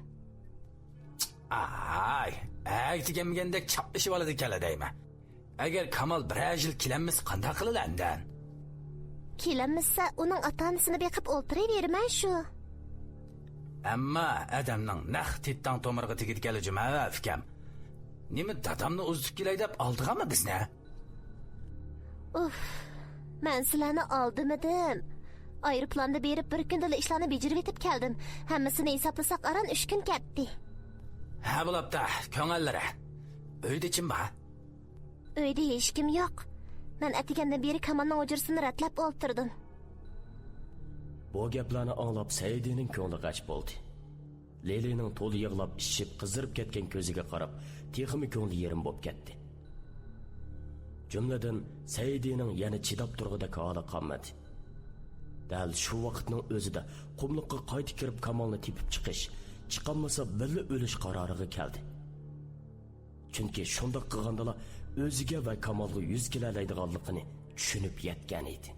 ئاي، ئەگدىگەنمىگەندەك چاپلىشىۋالىدىكەنلا دەيمەن. ئەگەر كامال بىرەر يىل كېلەلمىسە قانداق قىلىلا ئەندەن؟ كېلەلمىسە ئۇنىڭ ئاتا-ئانىسىنى بېقىپ ئولتۇرۇۋېرىمەن شۇ. ئەمما ئادەمنىڭ نەق تىتاڭ تومۇرىغا تېگىدىكەنلا جۇمۇ ئۇكام. نېمە دادامنى ئۇزىتىپ كېلەي دەپ ئالدىغانمۇ بىزنى؟ ئۇف، مەن سىلەرنى ئالدىمىدىم. ئايروپىلاندا بېرىپ بىر كۈندىلا ئىشلارنى بېجىرىۋېتىپ كەلدىم. ھەممىسىنى ھېسابلىساق ئاران ئۈچ كۈن كەتتى. ھە بولاپتۇ، كۆڭۈللىرى. ئۆيدە كىم بار؟ ئۆيدە ھېچكىم يوق. مەن ئەتىگەندىن بېرى كامالنىڭ ھۇجرىسىنى رەتلەپ ئولتۇردۇم. بۇ گەپلەرنى ئاڭلاپ سەئىدىنىڭ كۆڭلى غەش بولدى. لىلىنىڭ تولا يىغلاپ، ئىششىپ، قىزىرىپ كەتكەن كۆزىگە قاراپ، تېخىمۇ كۆڭلى يېرىم بولۇپ كەتتى. جۈملىدىن سەئىدىنىڭ يەنە چىداپ تۇرغۇدەك ھالى قالمىدى. دەل شۇ ۋاقىتنىڭ ئۆزىدە قۇملۇققا قايتا كىرىپ كامالنى تېپىپ چىقىش، چىقالمىسا بىللە ئۆلۈش قارارىغا كەلدى. چۈنكى شۇنداق قىلغاندىلا ئۆزىگە ۋە كامالغا يۈز كېلەلەيدىغانلىقىنى چۈشىنىپ يەتكەن ئىدى.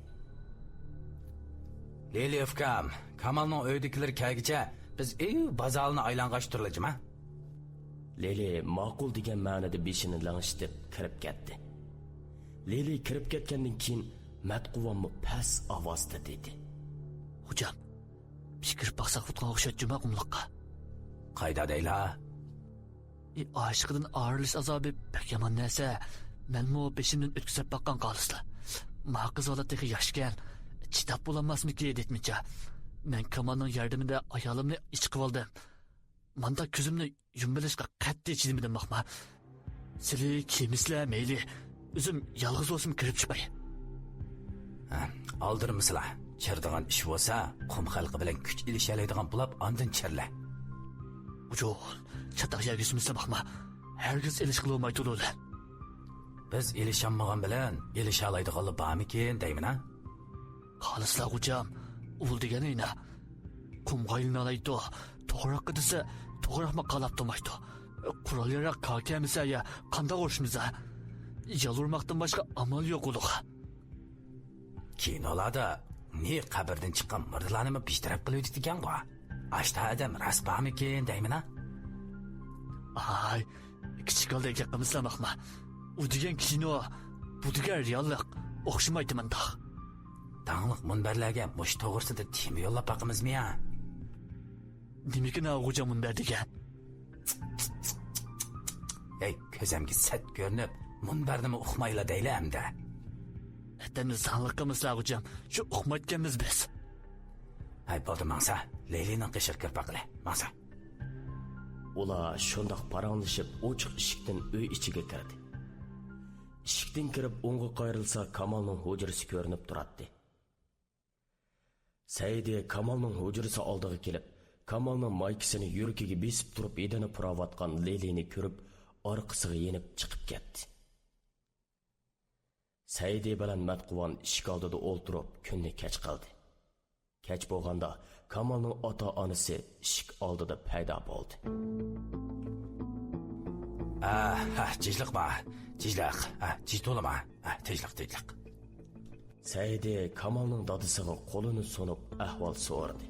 لىلى ئۇكام، كامالنىڭ ئۆيىدىكىلىرى كەلگۈچە بىز ئېۋ بازارلىنى ئايلانغاچ تۇرىلى جۇما. لىلى ماقۇل دېگەن مەنىدە بېشىنى لىڭشىتىپ كىرىپ كەتتى. لىلى كىرىپ كەتكەندىن كېيىن مەتقۇۋانمۇ پەس ئاۋازدا دېدى. خوجام، بىز كىرىپ باقساق ئۇتقان ئوخشايدۇ جۇما قۇملۇققا. قايدا دەيلا؟ ئى، ئاشىقىدىن ئايرىلىش ئازابى بەك يامان نەرسە. مەنمۇ بېشىمدىن ئۆتكۈزۈپ باققان خالىسلا. ما قىز بالا تېخى ياشكەن. چىداپ بولالماسمىكى دەيتمىچە. مەن كامالنىڭ ياردىمىدە ئايالىمنى ئىچ قىلىۋالدىم. ماندا كۆزۈمنى يۇمۇۋېلىشقا قەتئىي چىدىمىدىم باقما. سىلى كىمسىلە مەيلى، ئۆزۈم يالغۇز بولسىمۇ كىرىپ چىقاي. ھە، ئالدىرىمىسىلا. چىرىدىغان ئىش بولسا، قۇم خەلقى بىلەن كۈچ ئېلىشالايدىغان بولاپ ئاندىن چىرلە. ئۇجۇل، چاتاق يەرگە سۈمسە باقما. ھەرگىز ئېلىشقىلى بولمايدۇ ئۇلار. بىز ئېلىشالمىغان بىلەن ئېلىشالايدىغانلار بارمىكىن دەيمىنا؟ خالىسلا خوجام، ئۇل دېگەن ئەينە. قۇمغا ئايلىنالايدۇ، توغراققا دېسە، توغراقمۇ قالاپ تۇرمايدۇ. قورال ياراق كار كەلمىسە يا قانداق ئۇرۇشىمىز ھە؟ يالۋۇرماقتىن باشقا ئامال يوق ئۇلۇغ. كىنولاردا نى قەبرىدىن چىققان مۇردىلارنىمۇ بىتەرەپ قىلىۋېتىدىكەنغۇ. ئاشتا ئادەم راست بارمىكىن دەيمىنا؟ ئاي، كىچىك بالىدەك گەپ قىلمىسىلا ماقما. ئۇ دېگەن كىنو، بۇ دېگەن رېئاللىق ئوخشىمايدۇ مانداق. داڭلىق مۇنبەرلەرگە مۇشۇ توغرىسىدا تېما يوللاپ باقىمىزمۇ يا؟ نېمىكىن ئاغۇجا مۇنبەر دېگەن؟ ھەي، كۆزەمگە سەت كۆرۈنۈپ، مۇنبەرنىمۇ ئۇقمايلا دەيلى ئەمدى. ئەتەمنى زاڭلىق قىلمىسىلا ئاغۇجام، شۇ ئۇقمايدىكەنمىز بىز. ھەي، بولدى، ماڭسا، لەيلىنىڭ قېشىغا كىرىپ باقىلى، ماڭسا. ئۇلار شۇنداق پاراڭلىشىپ ئوچۇق ئىشىكتىن ئۆي ئىچىگە كىردى. ئىشىكتىن كىرىپ ئوڭغا قايرىلسا كامالنىڭ ھۇجرىسى كۆرۈنۈپ تۇراتتى. سەئىدى كامالنىڭ ھۇجرىسى ئالدىغا كېلىپ، كامالنىڭ مايكىسىنى يۈرىكىگە بېسىپ تۇرۇپ ھىدىنى پۇراۋاتقان لېلىنى كۆرۈپ، ئارقىسىغا يېنىپ چىقىپ كەتتى. سەئىدى بىلەن مەتقۇۋان ئىشىك ئالدىدا ئولتۇرۇپ، كۈننى كەچ قىلدى. كەچ بولغاندا كامالنىڭ ئاتا-ئانىسى ئىشىك ئالدىدا پەيدا بولدى. ئاھ، ئاھ، تىنچلىقما؟ تىنچلىق. ئاھ، تىنچ تولىما؟ ئاھ، تىنچلىق، تىنچلىق. سەئىدى كامالنىڭ دادىسىغا قولىنى سۇنۇپ ئەھۋال سورىدى.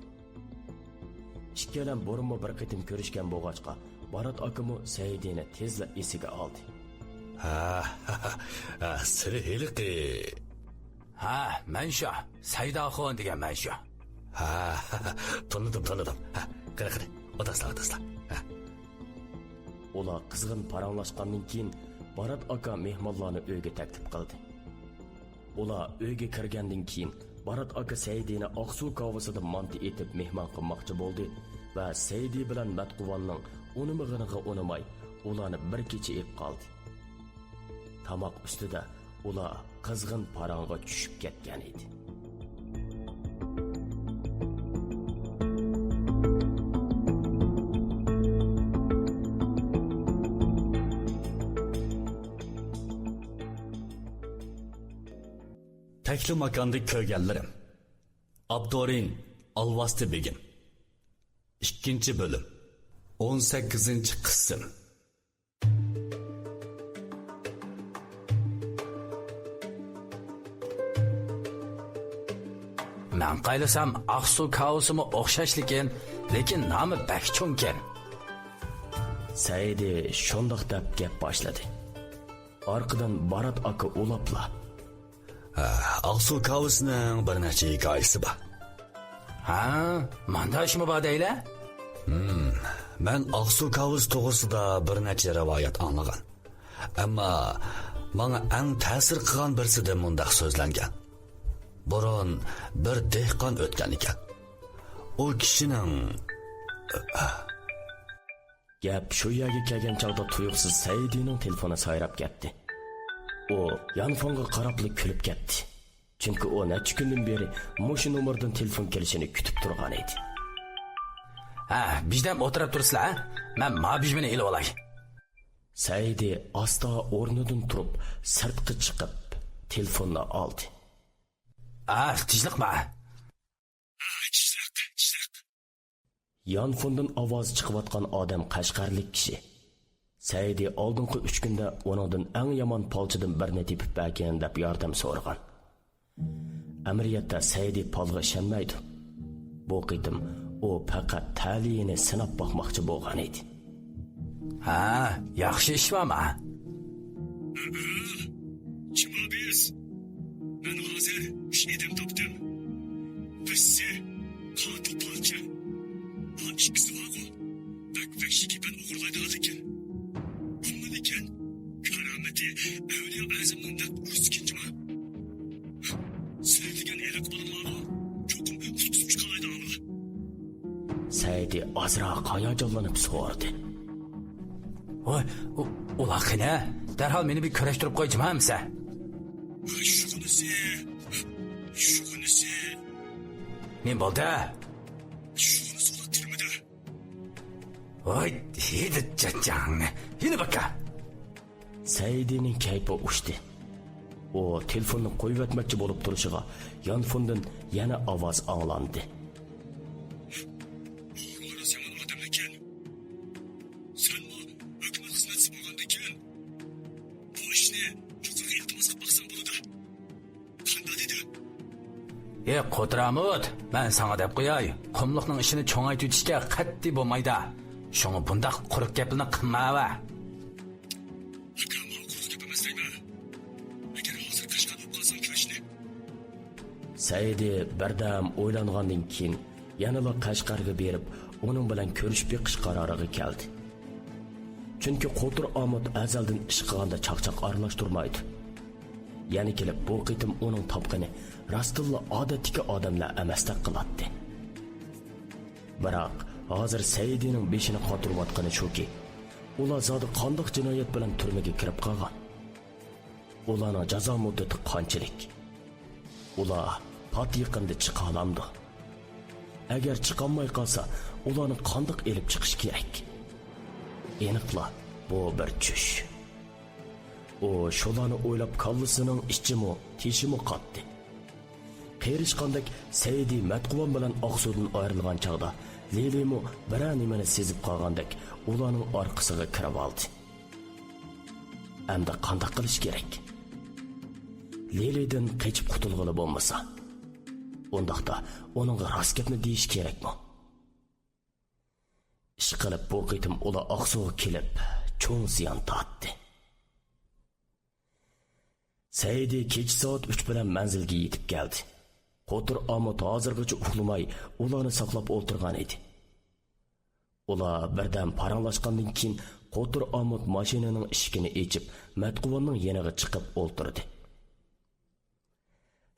ئىككىيلەن بۇرۇنمۇ بىر قېتىم كۆرۈشكەن بولغاچقا، بارات ئاكىمۇ سەئىدىنى تېزلا ئېسىگە ئالدى. ھە، ھە، سىلى ھېلىقى. ھە، مەن شۇ. سەيداخۇن دېگەن مەن شۇ. ھە، تونۇدۇم، تونۇدۇم. ھە، قېنى، قېنى، ئولتۇرسىلا، ئولتۇرسىلا. ھە. ئۇلار قىزغىن پاراڭلاشقاندىن كېيىن، بارات ئاكا مېھمانلارنى ئۆيگە تەكلىپ قىلدى. ئۇلار ئۆيگە كىرگەندىن كېيىن، بارات ئاكا سەئىدىنى ئاقسۇ كاۋىسىدا مانتا ئېتىپ مېھمان قىلماقچى بولدى ۋە سەئىدى بىلەن مەتقۇۋاننىڭ ئۇنىمىغىنىغا ئۇنىماي، ئۇلارنى بىر كېچە ئېلىپ قالدى. تاماق ئۈستىدە ئۇلار قىزغىن پاراڭغا چۈشۈپ كەتكەن ئىدى. تەكلىماكاندا كۆرگەنلىرىم. ئاپتورىن: ئالۋاستى بېگىم. ئىككىنچى بۆلۈم. ئون سەككىزىنچى قىسىم. مەن قايلىسام، ئاقسۇ كاۋىسىمۇ ئوخشاش لېكىن، لېكىن نامى بەك چوڭكەن. سەئىدى شۇنداق دەپ گەپ باشلىدى. ئارقىدىن بارات ئاكا ئۇلاپلا: ھە، ئاقسۇ كاۋىسىنىڭ بىر نەچچە ھېكايىسى بار. ھە، مانداشمۇ بار دەيلە؟ ھىم، مەن ئاقسۇ كاۋىسى توغرىسىدا بىر نەچچە رىۋايەت ئاڭلىغان. ئەمما ماڭا ئەڭ تەسىر قىلغان بىرسىدە مۇنداق سۆزلەنگەن. بۇرۇن بىر دېھقان ئۆتكەن ئىكەن. ئۇ كىشىنىڭ گەپ شۇ يەرگە كەلگەن چاغدا تۇيۇقسىز سەئىدىنىڭ تېلېفونى سايراپ كەتتى. ئۇ يانفونغا قاراپلا كۈلۈپ كەتتى. چۈنكى ئۇ نەچچە كۈندىن بېرى مۇشۇ نومۇردىن تېلېفون كېلىشىنى كۈتۈپ تۇرغان ئىدى. ھە، بىردەم ئولتۇرۇپ تۇرسىلا، ھە؟ مەن ما بىژمىنى ئېلىۋالاي. سەئىدى ئاستا ئورنىدىن تۇرۇپ، سىرتقا چىقىپ، تېلېفوننى ئالدى. ئاھ، تىنچلىقما؟ يانفوندىن ئاۋاز چىقىۋاتقان ئادەم قەشقەرلىك كىشى. سەئىدى ئالدىنقى ئۈچ كۈندە ئۇنىڭدىن ئەڭ يامان پالچىدىن بىرنى تېپىپ بەرگىن دەپ ياردەم سورىغان. ئەمەلىيەتتە سەئىدى پالغا ئىشەنمەيدۇ. بۇ قېتىم ئۇ پەقەت تەلىيىنى سىناپ باقماقچى بولغان ئىدى. ھە، ياخشى ئىش بارما؟ چىمابىز، مەن ھازىر ئۈچ ئادەم تاپتىم. بىرسى قاتىل پالچى. ئا، ئىككىسى بارغۇ، بەك ۋەھشىي كېپەن ئوغرىلايدىغانلىكىن. ئۇندىن كېيىن كارامىتى ئەۋلىيا ئەزەمنىڭ نەق ئۇرۇسى كىنجىما. سىلەر دېگەن ھېلىقى بالىلارغۇ چوقۇم قۇتقۇزۇپ چىقالايدىغانلار. سەئىدى ئازراق ھاياجانلىنىپ سورىدى. ۋاي، ئۇ-، ئۇلار قېنى؟ دەرھال مېنى بىر كۆرۈشتۈرۈپ قوي جۇما ئەمىسە. ۋاي، شۇغىنىسى، شۇغىنىسى. نېمە بولدى؟ شۇغىنىسى ئۇلار تۈرمىدە. ۋاي، ھىدى چاچاڭنى، يېنى باكا. سەئىدىنىڭ كەيپى ئۇچتى. ئۇ تېلېفوننى قويۇۋەتمەكچى بولۇپ تۇرۇشىغا يانفوندىن يەنە ئاۋاز ئاڭلاندى. ئوغرىلىرىڭ يامان ئادەملەركەن. سەنمۇ ھۆكۈمەت خىزمەتچىسى بولغاندىكىن، بۇ ئىشنى يۇقىرىغا ئىلتىماس قىلىپ باقساڭ بولىدۇ. قانداق دېدى؟ ئى قوترامۇت، مەن ساڭا دەپ قوياي، قۇملۇقنىڭ ئىشىنى چوڭايتىۋېتىشكە قەتئىي بولمايدۇ. شۇڭا بۇنداق قۇرۇق گەپلەرنى قىلماۋە. ئاكا، ماڭا قۇرۇق گەپ ئەمەس دەيمەن. ئەگەر ھازىر قەشقەر بولۇپ قالساڭ كۆرۈشنى. سەئىدى بىردەم ئويلانغاندىن كېيىن يەنىلا قەشقەرگە بېرىپ، ئۇنىڭ بىلەن كۆرۈشۈپ بېقىش قارارىغا كەلدى. چۈنكى قوتۇر ئامۇت ئەزەلدىن ئىش قىلغاندا چاقچاق ئارىلاشتۇرمايدۇ. يەنە كېلىپ بۇ قېتىم ئۇنىڭ تاپقىنى راستتىنلا ئادەتتىكى ئادەملەر ئەمەستەك قىلاتتى. بىراق ھازىر سەئىدىنىڭ بېشىنى قاتۇرۇۋاتقىنى شۇكى، ئۇلار زادى قانداق جىنايەت بىلەن تۈرمىگە كىرىپ قالغان؟ ئۇلارنىڭ جازا مۇددىتى قانچىلىك؟ ئۇلار پات يېقىندا چىقالامدۇ؟ ئەگەر چىقالماي قالسا، ئۇلارنى قانداق ئېلىپ چىقىش كېرەك؟ ئېنىقلا، بۇ بىر چۈش. ئۇ شۇلارنى ئويلاپ، كاللىسىنىڭ ئىچىمۇ، تېشىمۇ قاتتى. قېرىشقاندەك سەئىدى مەتقۇۋان بىلەن ئاقسۇدىن ئايرىلغان چاغدا، لېلىمۇ بىرەر نېمىنى سېزىپ قالغاندەك ئۇلارنىڭ ئارقىسىغا كىرىۋالدى. ئەمدى قانداق قىلىش كېرەك؟ لېلىدىن قېچىپ قۇتۇلغىلى بولمىسا، ئۇنداقتا ئۇنىڭغا راست گەپنى دېيىش كېرەكمۇ؟ ئىشقىلىپ، بۇ قېتىم ئۇلار ئاقسۇغا كېلىپ، چوڭ زىيان تارتتى. سەئىدى كېچە سائەت ئۈچ بىلەن مەنزىلگە يېتىپ كەلدى. قوتۇر ئامۇت ھازىرغىچە ئۇخلىماي، ئۇلارنى ساقلاپ ئولتۇرغان ئىدى. ئۇلار بىردەم پاراڭلاشقاندىن كېيىن، قوتۇر ئامۇت ماشىنىنىڭ ئىشىكىنى ئېچىپ، مەتقۇۋاننىڭ يېنىغا چىقىپ ئولتۇردى.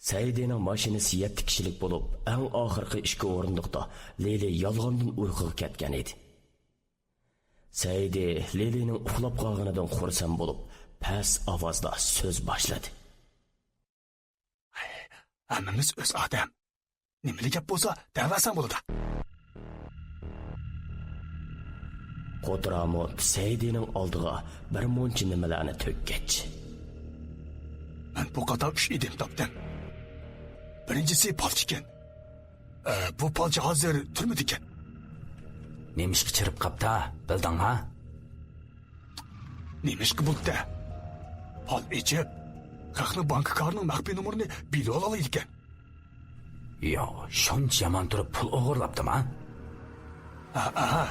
سەئىدىنىڭ ماشىنىسى يەتتە كىشىلىك بولۇپ، ئەڭ ئاخىرقى ئىككى ئورۇندۇقتا لېلى يالغاندىن ئۇيقۇغا كەتكەن ئىدى. سەئىدى لېلىنىڭ ئۇخلاپ قالغىنىدىن خۇرسەن بولۇپ، پەس ئاۋازدا سۆز باشلىدى. ھەممىمىز ئۆز ئادەم. نېمىلا گەپ بولسا دەۋەرسەڭ بولىدۇ. قوترامۇت سەئىدىنىڭ ئالدىغا بىر مۇنچە نېمىلەرنى تۆككەچ. مەن بۇ قاتار ئۈچ ئادەم تاپتىم. بىرىنچىسى پالچىكەن. ئە، بۇ پالچى ھازىر تۈرمىدىكەن. نېمىشقا چىرىپ قاپتا، بىلدىڭما؟ نېمىشقا بولدى؟ پال ئېچىپ، خەقنىڭ بانكا كارتىنىڭ مەخپىي نومۇرىنى بىلىۋالالايدىكەن. ياق، شۇنچە يامان تۇرۇپ پۇل ئوغرىلاپتىما؟ ھە، ھە.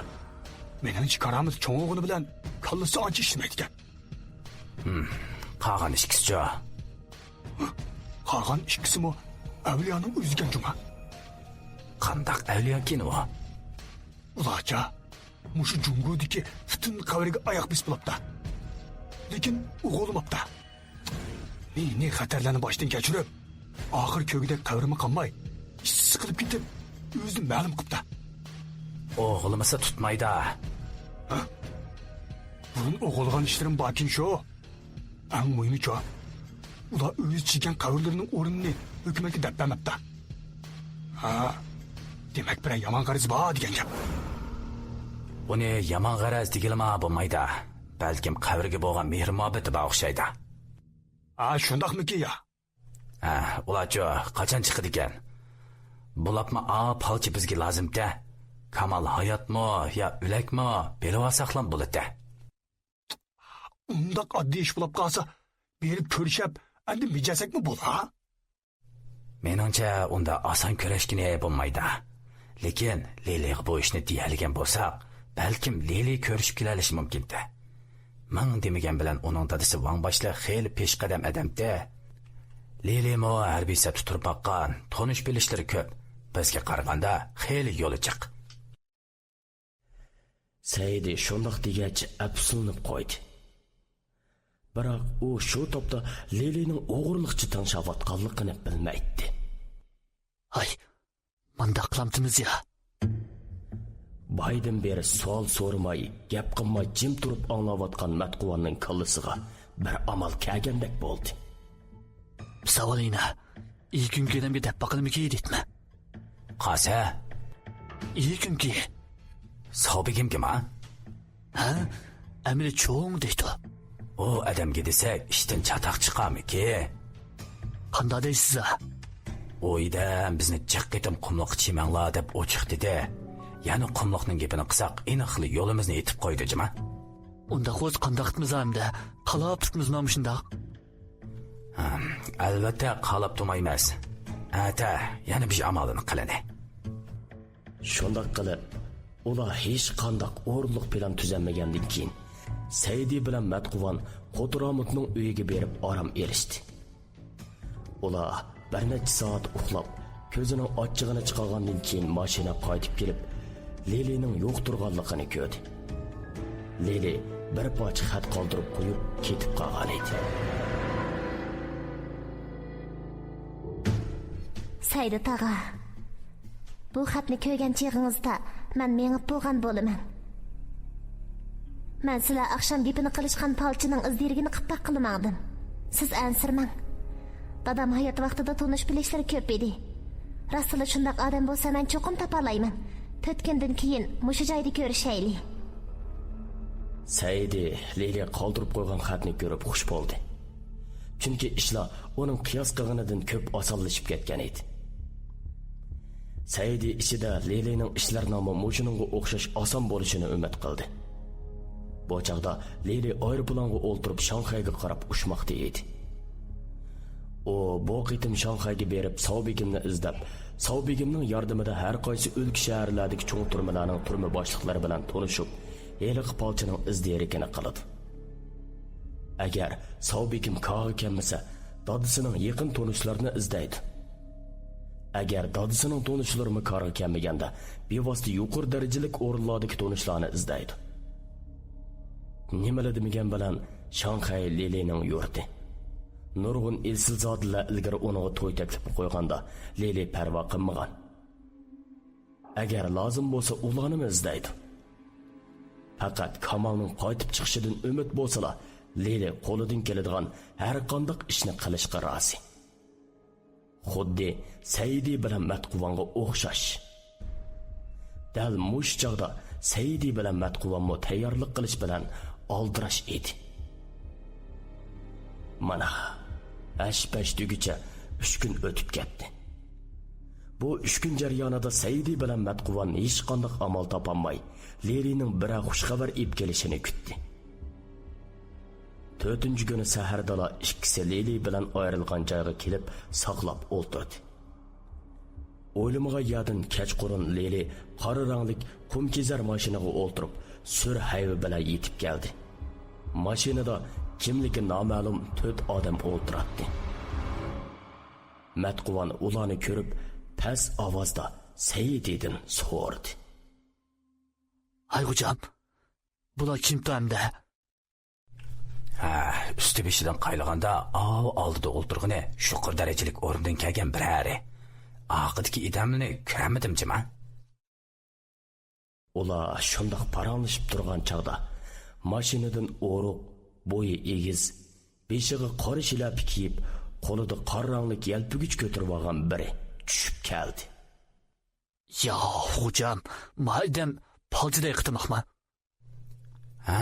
مېنىڭچە كارامىتى چوڭ بولغىنى بىلەن كاللىسى ئانچە ئىشلىمەيدىكەن. ھىم، قالغان ئىككىسىچۇ؟ قالغان ئىككىسىمۇ ئەۋلىيانىڭ ئۆزىكەن جۇما. قانداق ئەۋلىياكىن ئۇ؟ ئۇلارچە، مۇشۇ جۇڭگودىكى پۈتۈن قەبرىگە ئاياق بېسىپ بولاپتا. لېكىن ئوغرىلىماپتا. نى-نى خەتەرلەرنى باشتىن كەچۈرۈپ، ئاخىر كۆرگۈدەك قەبرىمۇ قالماي، ئىچى سىقىلىپ كېتىپ، ئۆزىنى مەلۇم قىپتا. ئوغرىلىمىسا تۇتمايدا. ھە؟ بۇرۇن ئوغرىلىغان ئىشلىرىم باركىن شۇ. ئەڭ مۇھىمىچۇ، ئۇلار ئۆزى چىزگەن قەبرىلىرىنىڭ ئورنىنى ھۆكۈمەتكە دەپ بەرمەپتۇ. ھا، دېمەك، بىرەر يامان غەرىزى بار دېگەن گەپ. ئۇنى يامان غەرەز دېگىلىمۇ بولمايدۇ. بەلكىم قەبرىگە بولغان مېھىر-مۇھەببىتى بار ئوخشايدۇ. ھا، شۇنداقمىكىن يا؟ ھە، ئۇلارچۇ قاچان چىقىدىكەن؟ بولۇپمۇ ئا پالچى بىزگە لازىمكەن. كامال ھاياتمۇ يا ئۆلەكمۇ بىلىۋالساقلا بولىدۇ. ئۇنداق ئاددىي ئىش بولۇپ قالسا، بېرىپ كۆرۈشۈپ، ئەندى مىجەسەكمۇ بولا؟ مېنىڭچە، ئۇنداق ئاسان كۆرۈشكىلى بولمايدۇ. لېكىن لىلىغا بۇ ئىشنى دېيەلىگەن بولساق، بەلكىم لىلى كۆرۈشۈپ كېلەلىشى مۇمكىنتى. مىڭ دېمىگەن بىلەن ئۇنىڭ دادىسى ۋاڭ باشلىق خېلى پېشقەدەم ئادەمتى. لىلىمۇ ھەربىي سەپتە تۇرۇپ باققان، تونۇش بىلىشلىرى كۆپ. بىزگە قارىغاندا خېلى يولى جىق. سەئىدى شۇنداق دېگەچ ئەپسۇسلىنىپ قويدى. بىراق ئۇ شۇ تاپتا لىلىنىڭ ئوغرىلىقچە تىڭشاۋاتقانلىقىنى بىلمەيتتى. ھاي، مانداق قىلامتىمىز يا؟ بايدىن بېرى سوئال سورىماي، گەپ قىلماي جىم تۇرۇپ ئاڭلاۋاتقان مەتقۇۋاننىڭ كاللىسىغا بىر ئامال كەلگەندەك بولدى. ساۋالىنا، ئىكۈنكى ئادەمگە دەپ باقىلىمىكى دەيتمە. قاسە. ئىكۈنكى. ساۋبىگىمگىما؟ ھە؟ ئەمىلى چوڭ دەيدۇ. ئۇ ئادەمگە دېسەك، ئىشتىن چاتاق چىقارمىكى؟ قاندا دەيسىز ھە؟ ئۇ ئادەم بىزنى جىق قېتىم قۇملۇققا چىمەڭلار دەپ ئوچۇق دېدى. يەنە قۇملۇقنىڭ گېپىنى قىلساق، ئېنىقلا يولىمىزنى ئېتىپ قويدى جىما. ئۇنداق بولسا قانداق قىتمىز ئەمدى؟ قالاپ تۇتمىزما مۇشۇنداق؟ ھە، ئەلۋەتتە قالاپ تۇرمايمىز. ئەتە يەنە بىر ئامالىنى قىلىنى. شۇنداق قىلىپ، ئۇلار ھېچقانداق ئورۇنلۇق پىلان تۈزەلمىگەندىن كېيىن، سەئىدى بىلەن مەتقۇۋان خوتۇرامۇتنىڭ ئۆيىگە بېرىپ ئارام ئېلىشتى. ئۇلار بىر نەچچە سائەت ئۇخلاپ، كۆزىنىڭ ئاچچىقىنى چىقارغاندىن كېيىن ماشىنا قايتىپ كېلىپ، لىلىنىڭ يوق تۇرغانلىقىنى كۆردى. لىلى بىر پارچە خەت قالدۇرۇپ قويۇپ كېتىپ قالغان ئىدى. سەئىدى تاغا، بۇ خەتنى كۆرگەن چېغىڭىزدا مەن مېڭىپ بولغان بولىمەن. مەن سىلەر ئاخشام گېپىنى قىلىشقان پالچىنىڭ ئىز دېرىكىنى قىپپاق قىلىپ ماڭدىم. سىز ئەنسىرىمەڭ. دادام ھايات ۋاقتىدا تونۇش بىلىشلىرى كۆپ ئىدى. راستلا شۇنداق ئادەم بولسا مەن چوقۇم تاپالايمەن. تۆت كۈندىن كېيىن مۇشۇ جايدا كۆرۈشەيلى. سەئىدى لىلى قالدۇرۇپ قويغان خەتنى كۆرۈپ خۇش بولدى. چۈنكى ئىشلار ئۇنىڭ قىياس قىلغىنىدىن كۆپ ئاسانلىشىپ كەتكەن ئىدى. سەئىدى ئىچىدە لىلىنىڭ ئىشلىرىنىڭمۇ مۇشۇنىڭغا ئوخشاش ئاسان بولۇشىنى ئۈمىد قىلدى. بۇ چاغدا لىلى ئايروپىلانغا ئولتۇرۇپ شاڭخەيگە قاراپ ئۇچماقتا ئىدى. ئۇ بۇ قېتىم شاڭخەيگە بېرىپ ساۋبىگىمنى ئىزدەپ، ساۋبىگىمنىڭ ياردىمىدە ھەر قايسى ئۆلكە شەھەرلەردىكى چوڭ تۈرمىلەرنىڭ تۈرمە باشلىقلىرى بىلەن تونۇشۇپ، ھېلىقى پالچىنىڭ ئىز دېرىكىنى قىلىدۇ. ئەگەر ساۋبىگىم كاغا كەلمىسە، دادىسىنىڭ يېقىن تونۇشلىرىنى ئىزدەيدۇ. ئەگەر دادىسىنىڭ تونۇشلىرىمۇ كارغا كەلمىگەندە، بىۋاسىتە يۇقىرى دەرىجىلىك ئورۇنلاردىكى تونۇشلارنى ئىزدەيدۇ. نېمىلا دېمىگەن بىلەن، شاڭخەي لىلىنىڭ يۇرتى. نۇرغۇن ئېسىلزادىلەر ئىلگىرى ئۇنىڭغا توي تەكلىپى قويغاندا، لىلى پەرۋا قىلمىغان. ئەگەر لازىم بولسا، ئۇلارنىمۇ ئىزدەيدۇ. پەقەت كامالنىڭ قايتىپ چىقىشىدىن ئۈمىد بولسىلا، لىلى قولىدىن كېلىدىغان ھەر قانداق ئىشنى قىلىشقا رازى. خۇددى سەئىدى بىلەن مەتقۇۋانغا ئوخشاش. دەل مۇشۇ چاغدا سەئىدى بىلەن مەتقۇۋانمۇ تەييارلىق قىلىش بىلەن ئالدىراش ئىدى. مانا، ھەش-پەش دېگۈچە ئۈچ كۈن ئۆتۈپ كەتتى. بۇ ئۈچ كۈن جەريانىدا سەئىدى بىلەن مەتقۇۋان ھېچقانداق ئامال تاپالماي، لىلىنىڭ بىرەر خۇش خەۋەر ئېلىپ كېلىشىنى كۈتتى. تۆتىنچى كۈنى سەھەردىلا ئىككىسى لىلى بىلەن ئايرىلغان جايغا كېلىپ ساقلاپ ئولتۇردى. ئويلىمىغان يەردىن كەچقۇرۇن لىلى قارا رەڭلىك قۇم كېزەر ماشىنىغا ئولتۇرۇپ، سۈر ھەيۋە بىلەن يېتىپ كەلدى. ماشىنىدا كىملىكى نامەلۇم تۆت ئادەم ئولتۇراتتى. مەتقۇۋان ئۇلارنى كۆرۈپ، پەس ئاۋازدا سەئىدىدىن سورىدى. ھاي خوجام، بۇلار كىمتۇ ئەمدى؟ ھە، ئۈستى بېشىدىن قايلىغاندا، ئاۋۇ ئالدىدا ئولتۇرغىنى يۇقىرى دەرىجىلىك ئورۇندىن كەلگەن بىرەرى. ئارقىدىكى ئادەمنى كۆرەلمىدىم جىما. ئۇلار شۇنداق پاراڭلىشىپ تۇرغان چاغدا، ماشىنىدىن ئورۇق، بويى ئېگىز، بېشىغا قارا شىلەپە كىيىپ، قولىدا قارا رەڭلىك يەلپۈگۈچ كۆتۈرۈۋالغان بىرى چۈشۈپ كەلدى. يا خوجام، ما ئادەم پالچىدەك قىتىماقما؟ ھە،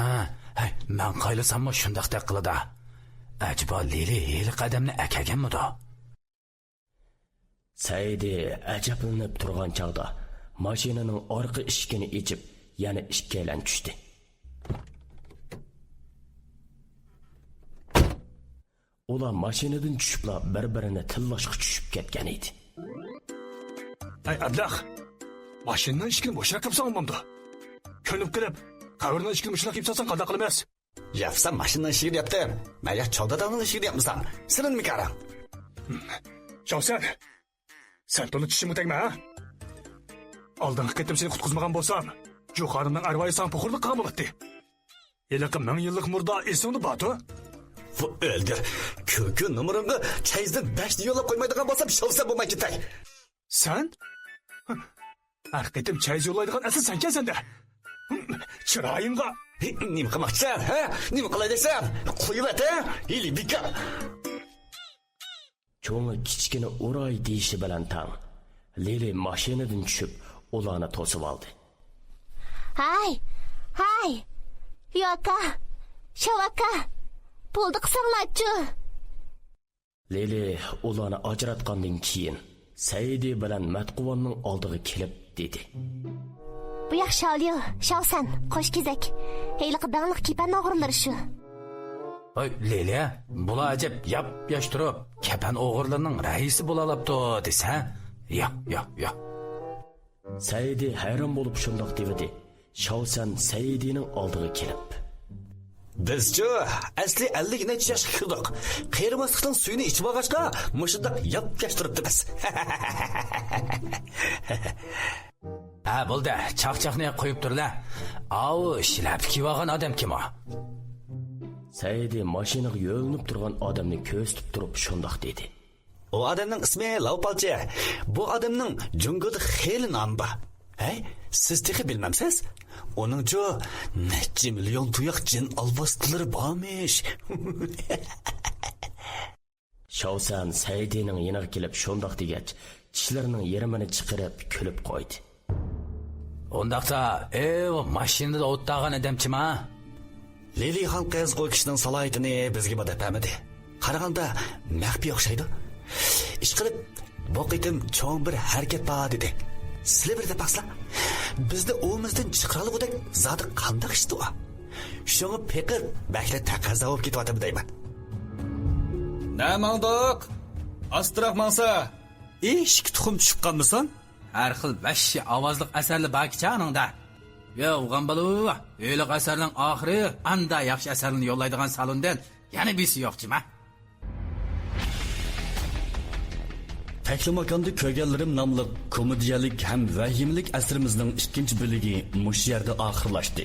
ھەي، مەن قايلىساممۇ شۇنداقتەك قىلىدا. ئەجەبا لىلى ھېلىقى ئادەمنى ئەكەلگەنمىدۇ؟ سەئىدى ئەجەبلىنىپ تۇرغان چاغدا ماشىنىنىڭ ئارقا ئىشىكىنى ئېچىپ، يەنە ئىككىيلەن چۈشتى. ئۇلار ماشىنىدىن چۈشۈپلا بىر-بىرىنى تىللاشقا چۈشۈپ كەتكەن ئىدى. ئەي ئابلەخ! ماشىنىنىڭ ئىشىكىنى مۇشۇنداق ياپساڭ بولمامدۇ؟ كۆنۈپ قېلىپ، قەبرىنىڭ ئىشىكىنى مۇشۇنداق ياپساڭ قانداق قىلىمىز؟ ياپسام ماشىنىنىڭ ئىشىكىنى ياپتىم. مەن يا چوڭ داداڭنىڭ ئىشىكىنى ياپمىسام، سېنىڭ نېمە كارىڭ؟ شاۋسەن، سەن تولا چىشىمغا تەگمە، ھە؟ ئالدىنقى قېتىم سېنى قۇتقۇزمىغان بولسام، جۇ خانىمنىڭ ئەرۋايى ساڭا پوخۇرلۇق قىلغان بولاتتى. ھېلىقى مىڭ يىللىق مۇردا ئېسىڭدە بارتۇ؟ بۇ ئۆلدۈر. كۈلكە نومۇرۇڭغا چەيزدىن بەشنى يوللاپ قويمايدىغان بولسام، شاۋسەن بولماي كېتەي. سەن؟ ھەر قېتىم چەيز يوللايدىغان ئەسلى سەنكەن سەندە. چىرايىڭغا. نېمە قىلماقچىسەن، ھە؟ نېمە قىلاي دەيسەن؟ قويۇۋەت، ھە؟ ھىيلە بىكار. چوڭى كىچىكىنى ئۇراي دېيىشى بىلەن تەڭ، لىلى ماشىنىدىن چۈشۈپ، ئۇلارنى توسۇۋالدى. ھاي، ھاي، يۇ ئاكا، شاۋ ئاكا، بولدى قىسىڭلارچۇ. لىلى ئۇلارنى ئاجراتقاندىن كېيىن، سەئىدى بىلەن مەتقۇۋاننىڭ ئالدىغا كېلىپ دېدى. بۇ ياق شاۋليۇ، شاۋسەن، قوش كېزەك. ھېلىقى داڭلىق كېپەن ئوغرىلىرى شۇ. ۋاي، لىلى، بۇلار ئەجەب ياپ-ياش تۇرۇپ، كەپەن ئوغرىلىرىنىڭ رەئىسى بولالاپتۇ دېسە. ياق، ياق، ياق. سەئىدى ھەيران بولۇپ شۇنداق دېۋىدى. شاۋسەن سەئىدىنىڭ ئالدىغا كېلىپ. بىزچۇ، ئەسلى ئەللىك نەچچە ياشقا كىردۇق. قېرىماسلىقنىڭ سۈيىنى ئىچىۋالغاچقا، مۇشۇنداق ياپ-ياش تۇرۇپتىمىز. ھە، بولدى، چاقچاقنى قويۇپ تۇرلە. ئاۋۇ شىلەپە كىيىۋالغان ئادەم كىم ئۇ؟ سەئىدى ماشىنىغا يۆلىنىپ تۇرغان ئادەمنى كۆرسىتىپ تۇرۇپ شۇنداق دېدى. ئۇ ئادەمنىڭ ئىسمى لاۋپالچى. بۇ ئادەمنىڭ جۇڭگودا خېلى نامى بار. ھەي، سىز تېخى بىلمەمسىز؟ ئۇنىڭچۇ نەچچە مىليون تۇياق جىن ئالۋاستىلىرى بارمىش. شاۋسەن سەئىدىنىڭ يېنىغا كېلىپ شۇنداق دېگەچ، چىشلىرىنىڭ يېرىمىنى چىقىرىپ كۈلۈپ قويدى. ئۇنداقتا، ئېۋ، ماشىنىدا ئولتۇرغان ئادەم كىم ھە؟ لىلىخان قىز ئۇ كىشىنىڭ سالاھىيىتىنى بىزگىمۇ دەپ بەرمىدى. قارىغاندا مەخپىي ئوخشايدۇ. ئىشقىلىپ، بۇ قېتىم چوڭ بىر ھەرىكەت بار دېدى. سىلى بىر دەپ باقسىلا، بىزنى ئۇۋىمىزدىن چىقىرالىغۇدەك زادى قانداق ئىشتۇ ئۇ؟ شۇڭا پېقىر بەكلا تەقەززا بولۇپ كېتىۋاتىمەن دەيمەن. نە ماڭدۇق؟ ئاستىراق ماڭسا. ئېشىككە تۇخۇم چۈشۈپ قالمىسۇن. ھەر خىل ۋەھشىي ئاۋازلىق ئەسەرلەر باركىچە ئانىڭدا. يا ئوغان بالا، ھېلىقى ئەسەرنىڭ ئاخىرى ئاندا ياخشى ئەسەرلەرنى يوللايدىغان سالوندىن يەنە بىرسى يوق جىما. تەكلىماكاندا كۆرگەنلىرىم ناملىق كومېدىيەلىك ھەم ۋەھىمىلىك ئەسىرىمىزنىڭ ئىككىنچى بۆلىكى مۇشۇ يەردە ئاخىرلاشتى.